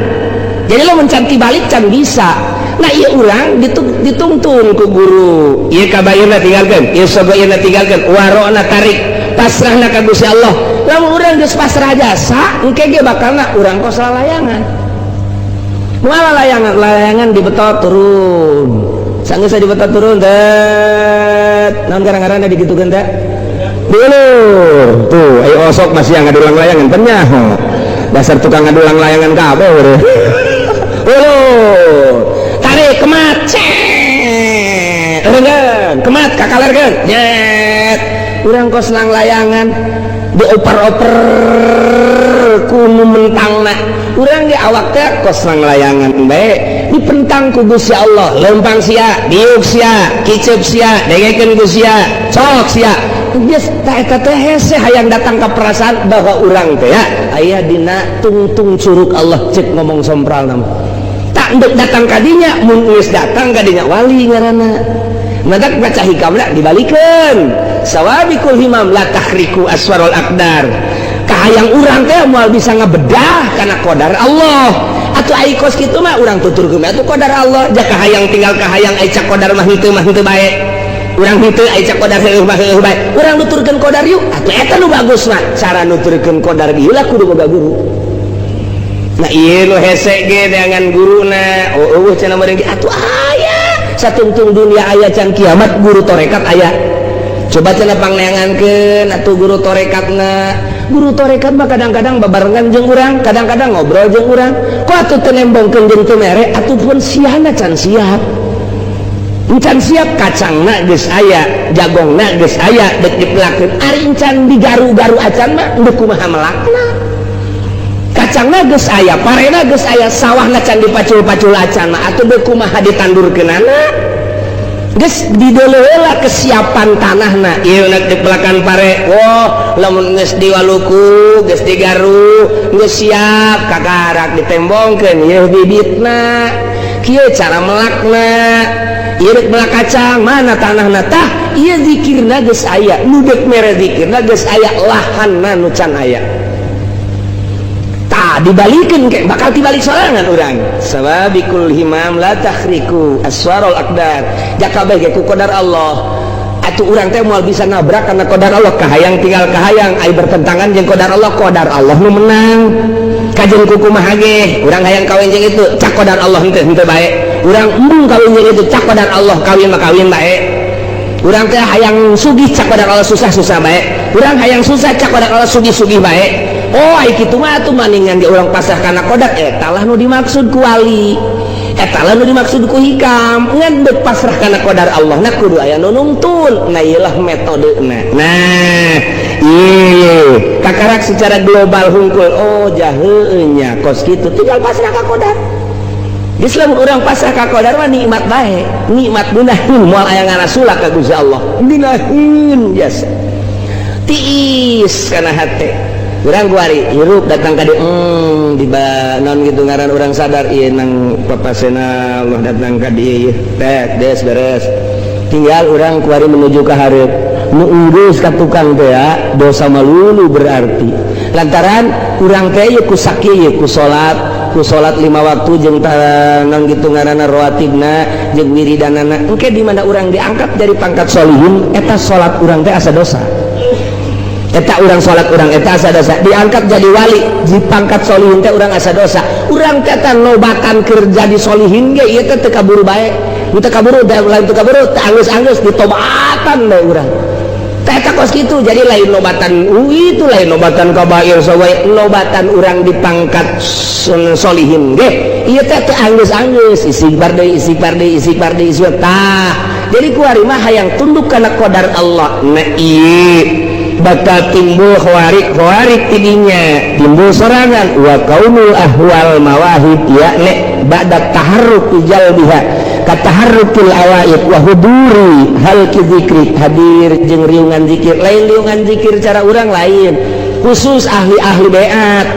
Jadi lo mencan tibalik can bisa. Nah, iya urang dituntun ku guru, ieu kabayuna tinggalkeun, ieu sogoyeuna tinggalkeun, warona tarik, pasrahna ka Gusti Allah. Lamun urang geus pasrah jasa, engke ge bakalna urang kos lalayangan. Moal layangan, layangan dibetot turun, sanggeus dibetot turun, tet naon garang-garang digitukeun teh, Dulur tuh, ayo osok masih yang ngadulang layangan penyaho, dasar tukang ngadulang layangan kabeh. Ulur, tarik kemat, cet, eureungeun kemat kakalerkeun, nyet. Urang kos lang layangan dioper-oper ku nu mentangna. Urang ge awak teh kos lang layangan bae dipentang ku Gusti Allah. Lempang sia, diuk sia, kiceup sia, dengekeun ku sia, cok sia. Geus tah, eta teh hese hayang datang ka perasaan bahwa urang teh ya aya dina tungtung curug Allah, cek ngomong sompral nama tak ndek datang kadinya. Mun geus datang kadinya, wali ngaranna. Matak baca hikamna dibalikeun, sawabikul himam la takhriku aswarul aqdar. Kahayang urang teh moal bisa ngabedah kana qadar Allah. Atuh ai kos kitu mah urang tuturkeun atuh qadar Allah. Ja kahayang tinggal kahayang, ai cak qadar mah henteu mah henteu bae. Urang henteu, ai cak qadar heueuh mah heueuh bae. Urang nuturkeun qadar yuk atuh, eta nu bagus mah. Cara nuturkeun qadar ieu lah kudu boga guru. Nah, ieu nu hese ge dengan guruna. Oh, euweuh cenah meureun ge, atuh aya satungtung dunia aya can kiamat guru torekat aya. Coba cenah pangneangankeun atuh guru torekatna. Guru torekat mah kadang-kadang babarengan jeung urang, kadang-kadang ngobrol jeung urang. Kok atuh teu nembongkeun jeung teu mere? Atuh pun siana can siap, encan siap. Kacangna geus aya, jagongna geus aya, dek dipelakeun. Ari encan digaru-garu acan mah deuk kumaha melakna? Kacangna geus aya, parena geus aya, sawahna can dipacul-pacul acan mah atuh deuk kumaha ditandurkeunana? Geus dideuleu kesiapan tanahna, ieu nek dipelakan pare. Wah, lamun geus diwaluku, geus digaru, geus siap, kakarak ditembongkeun ieu bibitna, kieu cara melakna. Ieu rek melak kacang, mana tanahna? Tah, ieu zikirna geus aya, nu deuk mere zikirna geus aya, lahanna nu can aya. Tah, dibalikeun ke bakal dibalik sorangan urang. Sababikul himam la takhriku aswarul aqdar, jakabeh ge ku qadar Allah. Atuh urang teh moal bisa nabrak karena qadar Allah. Kahayang tinggal kahayang, ai bertentangan jeung qadar Allah, qadar Allah nu menang. Kajeun kumaha ge urang hayang kawin jeung itu, cak qadar Allah henteu, henteu bae. Urang embung kawin jeung itu, cak qadar Allah kawin mah kawin bae. Urang teh hayang sugih, cak qadar Allah susah-susah bae. Urang hayang susah, cak qadar Allah sugih-sugih bae. Oh, ai kitu mah atuh maningan ge urang pasrah kana qadar. Eta lah nu dimaksud ku wali, eta lah nu dimaksud ku hikam. Ngan deuk pasrah kana qadar Allah na kudu aya nu nungtun. Nah, ieu lah metodena. Nah, ieu kakarak secara global hungkul. Oh, jaheunya nya kos kitu, tinggal pasrah ka qadar. Islam urang pasrah ka qadar mah nikmat bae, nikmat gunaheun, moal aya ngarasula ka Gusti Allah, gunaheun jasa tiis kana hate urang. Kuari hirup datang ka dieu, di non gitu ngaran, urang sadar ieu nang papasena Allah datang ka dieu ieu tek des beres, tinggal urang kuari menuju ka hareup. Nu geus ka tukang teh ya, dosa malulu berarti lantaran urang teh ieu ku sakieu ieu ku salat lima waktu jeung non gitu ngaranna rawatibna jeung wiridanana. Engke di mana urang diangkat dari pangkat solihin, eta salat urang teh asa dosa, eta urang salat urang eta asa dosa. Diangkat jadi wali di pangkat solihin teh urang asa dosa. Urang teh eta nobatan kerja di solihin ge ieu teh teu kaburu bae, teu kaburu, lain teu kaburu, teu anggeus-anggeus ditobatan bae urang teh. Eta kos kitu. Jadi lain nobatan itu, lain nobatan kabair sawae, nobatan urang di pangkat solihin ge ieu teh teu anggeus-anggeus, istighfar deui, istighfar deui, istighfar deui, istighfar. Tah, jadi kuari mah hayang tunduk kana qadar Allah. Nah, ieu bakal timbul khawarik khawarik tidinya timbul sorangan wa kaunul ahwal mawahib, yakni ba'da taharruk jalbiha kataharrukil awaid wa huduri halqi zikri, hadir jeung riungan zikir. Lain riungan zikir cara urang lain, khusus ahli-ahli beat.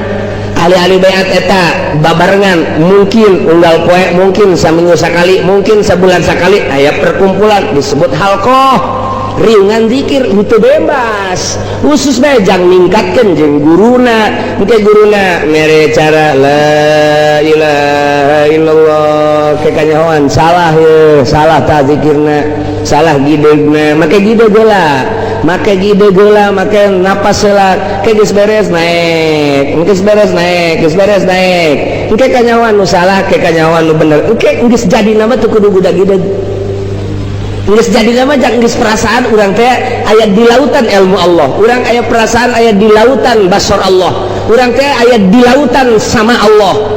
Ahli-ahli beat eta babarengan, mungkin unggal poe, mungkin saminggu sekali, mungkin sebulan sekali aya perkumpulan disebut halqoh riungan zikir. Itu bebas, khusus bae jang ningkatkeun jeung guruna. Engke guruna mere cara la ilaha illallah, ke kanyahoan salah ye, salah ta zikirna, salah gidegna. Make gideg heula, make gideg heula, make napas heula. Ke geus beres naik, geus beres naik, geus beres naik. Engke kanyahoan nu salah, ke kanyahoan nu bener. Engke geus jadi nama teu kudu gudag gideg. Geus jadi nama jang geus perasaan urang teh aya di lautan ilmu Allah, urang aya perasaan aya di lautan basor Allah, urang teh aya di lautan sama Allah.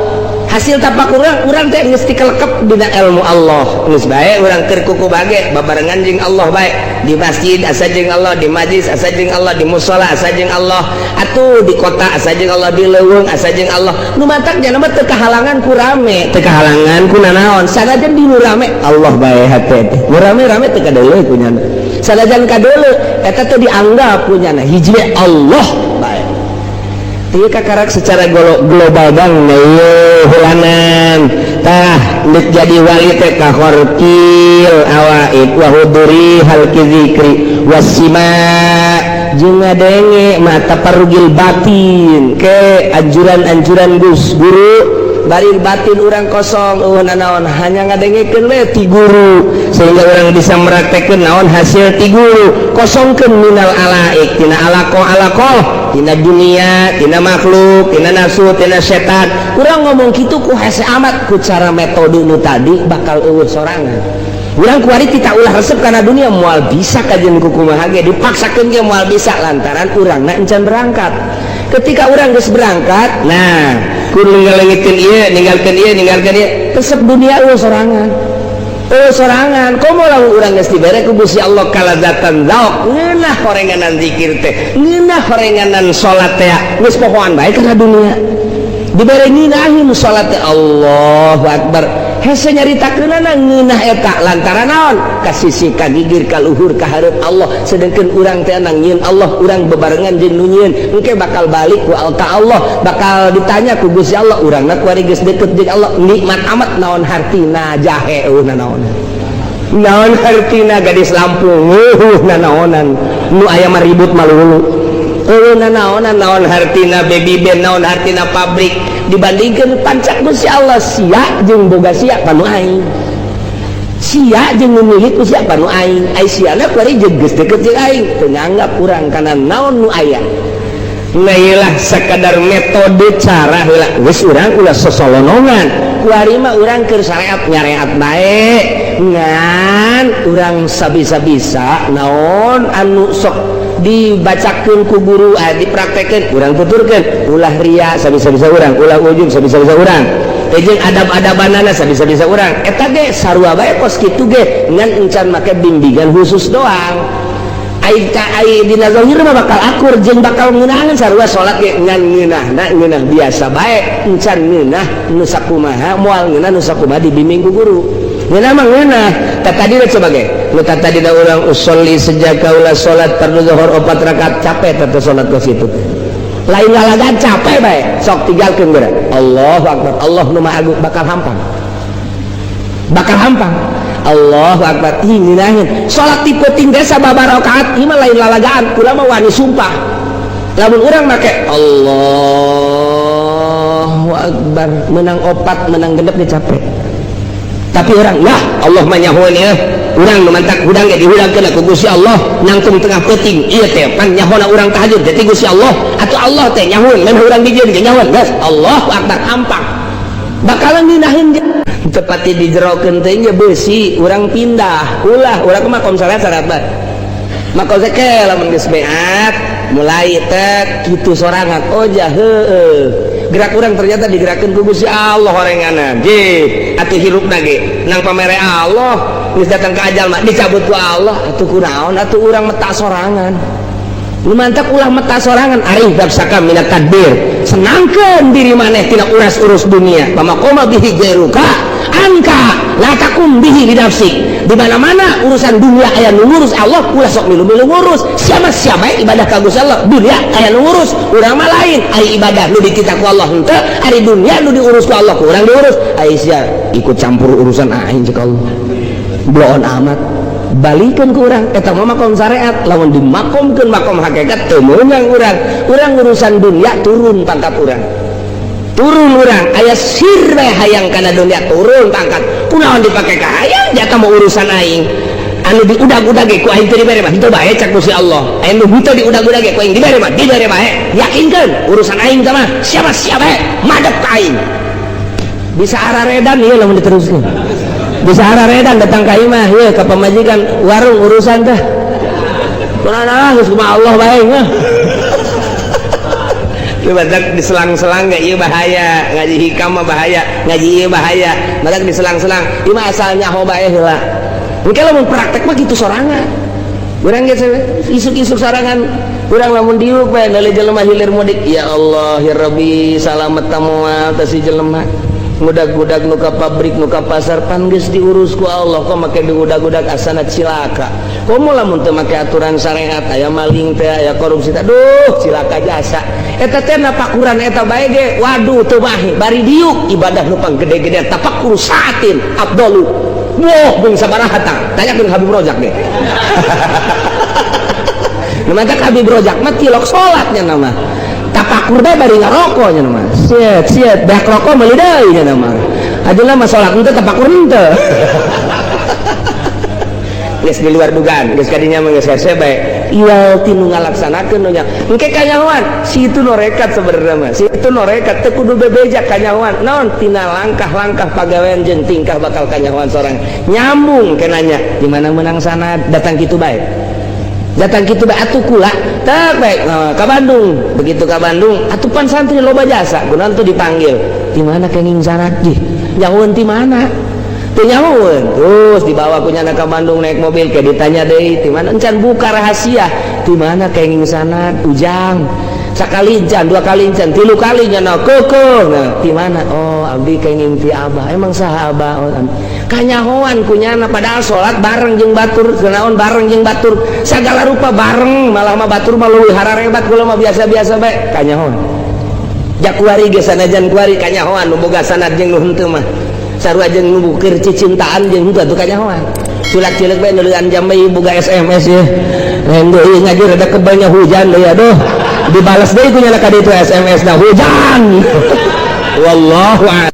Hasil tapak urang, urang teh geus dikelekep dina ilmu Allah. Geus bae urang keur kuku bage babarengan jeung Allah bae, di masjid asa jeung Allah, di majlis asa jeung Allah, di musola asa jeung Allah, atuh di kota asa jeung Allah, di leuweung asa jeung Allah. Nu matak nya mah teu kahalangan ku rame, teu kahalangan ku nanaon. Sanajan di nu rame Allah bae hate teh, nu rame-rame teu kadeuleu ku nyana. Sanajan kadeuleu eta teh dianggap ku nyana hiji Allah bae. Ieu kakarak secara global bang. Ieu hulanan tah nek jadi wali teh kahorkil awaid wa huduri halqi zikri wasima jeung ngadenge mata parugil batin ke anjuran-anjuran gus guru. Bari batin urang kosong, nanaon, hanya ngadengekeun we ti guru sehingga urang bisa meraktekeun naon hasil ti guru. Kosongkeun minal alaik, tina alaqo alaqo, tina dunia, tina makhluk, tina nafsu, tina setan. Urang ngomong kitu ku hese amat, ku cara metode nu tadi bakal eueuh sorangan. Urang kuari kita ulah resep karena dunia, moal bisa kajian ku kumaha ge dipaksakeun ge moal bisa, lantaran urangna encan berangkat. Ketika urang geus berangkat, nah, kudu ninggalkeun ieu, ninggalkeun ieu, ninggalkeun ieu, resep dunia eueuh sorangan, eueuh sorangan. Komo lamun urang geus dibere ku Gusti Allah kalazatan zauk, ngeunah horenganan zikir teh, ngeunah horenganan salat teh, geus pohoan bae kana dunia. Dibere ngeunahin salat teh, Allahu akbar, hese nyaritakeunana ngeunah eta. Lantaran naon? Ka sisi ka gigir ka luhur ka hareup Allah, sedengkeun urang teh nang nyieun Allah, urang bebarengan jeung nu nyieun. Engke bakal balik ku ka Allah, bakal ditanya ku Gusti Allah. Urangna kuari geus deket jeung Allah, nikmat amat. Naon hartina jahe, eueuh naon, naon hartina gadis Lampung, eueuh nanaonan, nu aya mah ribut malulu, eueuh nanaonan. Naon hartina baby band, naon hartina pabrik, dibandingkan pancak Gusti Allah. Sia jeung boga sia panu aing. Sia jeung nu milik ku siapa nu aing? Ai siana kuari jeung geus deket jeung aing, teu nganggap urang kana naon nu aya. Nah, iyalah sekadar metode cara heula. Geus urang ulah sosolonongan. Kuari mah urang keur syariat nyareat bae. Ngan urang sabisa-bisa naon anu sok dibacakeun ku guru, ah, dipraktekeun, urang tuturkeun, ulah ria sabisa-bisa urang, ulah ujub sabisa-bisa urang. Teh jeung adab-adabanana sabisa-bisa urang. Eta ge sarua bae kos kitu ge, ngan encan make bimbingan khusus doang. Ai ka ai dina zahir mah bakal akur jeung bakal ngeunahan sarua salat ge, ngan ngeunahna ngeunah biasa bae, encan ngeunah nu sakumaha, moal ngeunah nu sakumaha dibimbing ku guru. Ngeunah mah ngeunah. Tah, tadi coba ge nu tadi da urang usolli sejak kaula salat fardu zuhur opat rakaat, capek teh salat kos kitu. Lain lalagan, capek bae, sok tinggalkeun geura. Allahu akbar, Allah nu maha agung, bakal hampang. Bakal hampang. Allahu akbar. Ih, ngeunaheun. Salat ti peuting teh sababaraha rakaat, ieu mah lain lalagaan, kula mah wani sumpah. Lamun urang make Allahu akbar, menang opat, menang genep ge capek. Tapi orang, lah Allah mah nyahoeun ya. Urang nu mantak hudang ge dihudangkeun ku Gusti Allah nangtung tengah peuting. Ieu teh pan nyahona urang tahajud teh Gusti Allah atau Allah teh nyahoeun, memang urang dijieun ge nyahoeun. Geus Allahu akbar hampang. Bakalan ngeunaheun tepatnya dijerokeun teh nya beusi, urang pindah. Ulah urang mah makom salat syarat bae. Makom ke lamun geus beat mulai teh kitu sorangan. Oh jah, heueuh. Gerak urang ternyata digerakkeun ku Gusti Allah orenganan. Je, atuh hirupna ge nang pamere Allah, geus datang ke ajal mah dicabut ku Allah, atuh kunaon atuh urang meta sorangan. Nu mantak ulah meta sorangan, arif nafsaka minat tadbir. Senangkeun diri maneh tina uras-urus dunia. Pamaqoma bihi gairuka anka la takum bihi li nafsik. Di mana-mana urusan dunia aya nu ngurus Allah, ulah sok milu-milu ngurus. Siapa-siapa ibadah ka Gusti Allah, dunia aya nu ngurus, urang mah lain. Ari ibadah nu dititah ku Allah henteu, ari dunia nu diurus ku Allah ku urang diurus. Ai sia ikut campur urusan aing cek Allah. Bloon amat. Balikeun ku urang eta mah makom syariat, lamun dimakomkeun makom hakikat teu meunang urang. Urang urusan dunia turun pangkat urang. Turun urang aya sir bae hayang kana dunia turun pangkat. Kunaon dipake ka hayang jata mau urusan aing. Anu diudag-udag ge ku aing teu dibere mah henteu bae cak Gusti Allah. Aya nu henteu diudag-udag ge ku aing dibere mah dibere bae. Yakinkeun urusan aing teh mah siapa-siapa bae madep ka aing. Bisa araredan ieu lamun diteruskeun. Bisa araredan datang ka imah ieu ka pamajikan warung urusan teh. Kunaon geus kumaha Allah bae mah. Coba diselang-selang gak, iya bahaya ngaji hikam mah, bahaya ngaji, iya bahaya matak diselang-selang. Ieu mah asal nyaho bae heula. Engke lamun praktek mah kitu sorangan. Urang geus isuk-isuk sorangan, urang lamun diuk bae meuli jelema hilir mudik, ya Allah ya Rabbi, salamet tamoal teh si jelema ngudag-gudag nu ka pabrik, nu ka pasar, pan geus diurus ku Allah, kok make diudag-udag asana cilaka. Komo lamun teu make aturan syariat, aya maling teh, aya korupsi teh, duh cilaka jasa eta teh. Napakuran eta bae ge waduh teu mahi bari diuk ibadah nu panggede-gede tafakur saatin afdalu. Wah, beung sabaraha tah, tanyakeun Habib Rozak deh. Nu mantak Habib Rozak mah tilok salatnya nama tapakur bae bari ngarokok nya nama siet siet beak rokok meuli deui nya nama ajeuna mah salat henteu, tapakur henteu. Geus di luar dugaan, geus kadinya mah geus hese bae iwal tinu ngalaksanakeun nu nya. Engke kanyahoan si itu norekat, sebenarnya mah si itu norekat teu kudu bebeja kanyahoan naon tina langkah-langkah pagawean jeung tingkah bakal kanyahoan sorang nyambung kenanya di mana menang sana datang kitu bae, datang kitu bae atuh kula tak baik. Nah, ke Bandung, begitu ke Bandung atuh pan santri loba jasa kunaon tuh dipanggil, di mana kenging sanad jih nyahoeun, ti mana teu nyahoeun. Terus dibawa ku nyana ke Bandung naik mobil ke ditanya deui di mana, encan buka rahasia di mana kenging sanad ujang. Sakali encan, dua kali encan, tilu kali nyana keke. Nah, di mana? Oh, abdi kenging ti abah. Emang saha abah? Oh, kanyahoan ku nyana, padahal salat bareng jeung batur, kunaon bareng jeung batur, sagala rupa bareng, malah mah batur mah leuwih hararebat, kula mah biasa-biasa bae. Kanyahoan jak kuari ge sanajan kuari kanyahoan nu boga sanad jeung nu henteu mah sarua, jeung nu bukir cicintaan jeung henteu atuh kanyahoan. Culak-cilik bae neuleuan jam bae boga SMS ya. Lain deui ngaji rada kebelnya hujan deui, aduh dibalas deui ku nyana ka ditu SMS na hujan. Wallahu a'lam.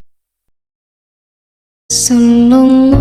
Sallallahu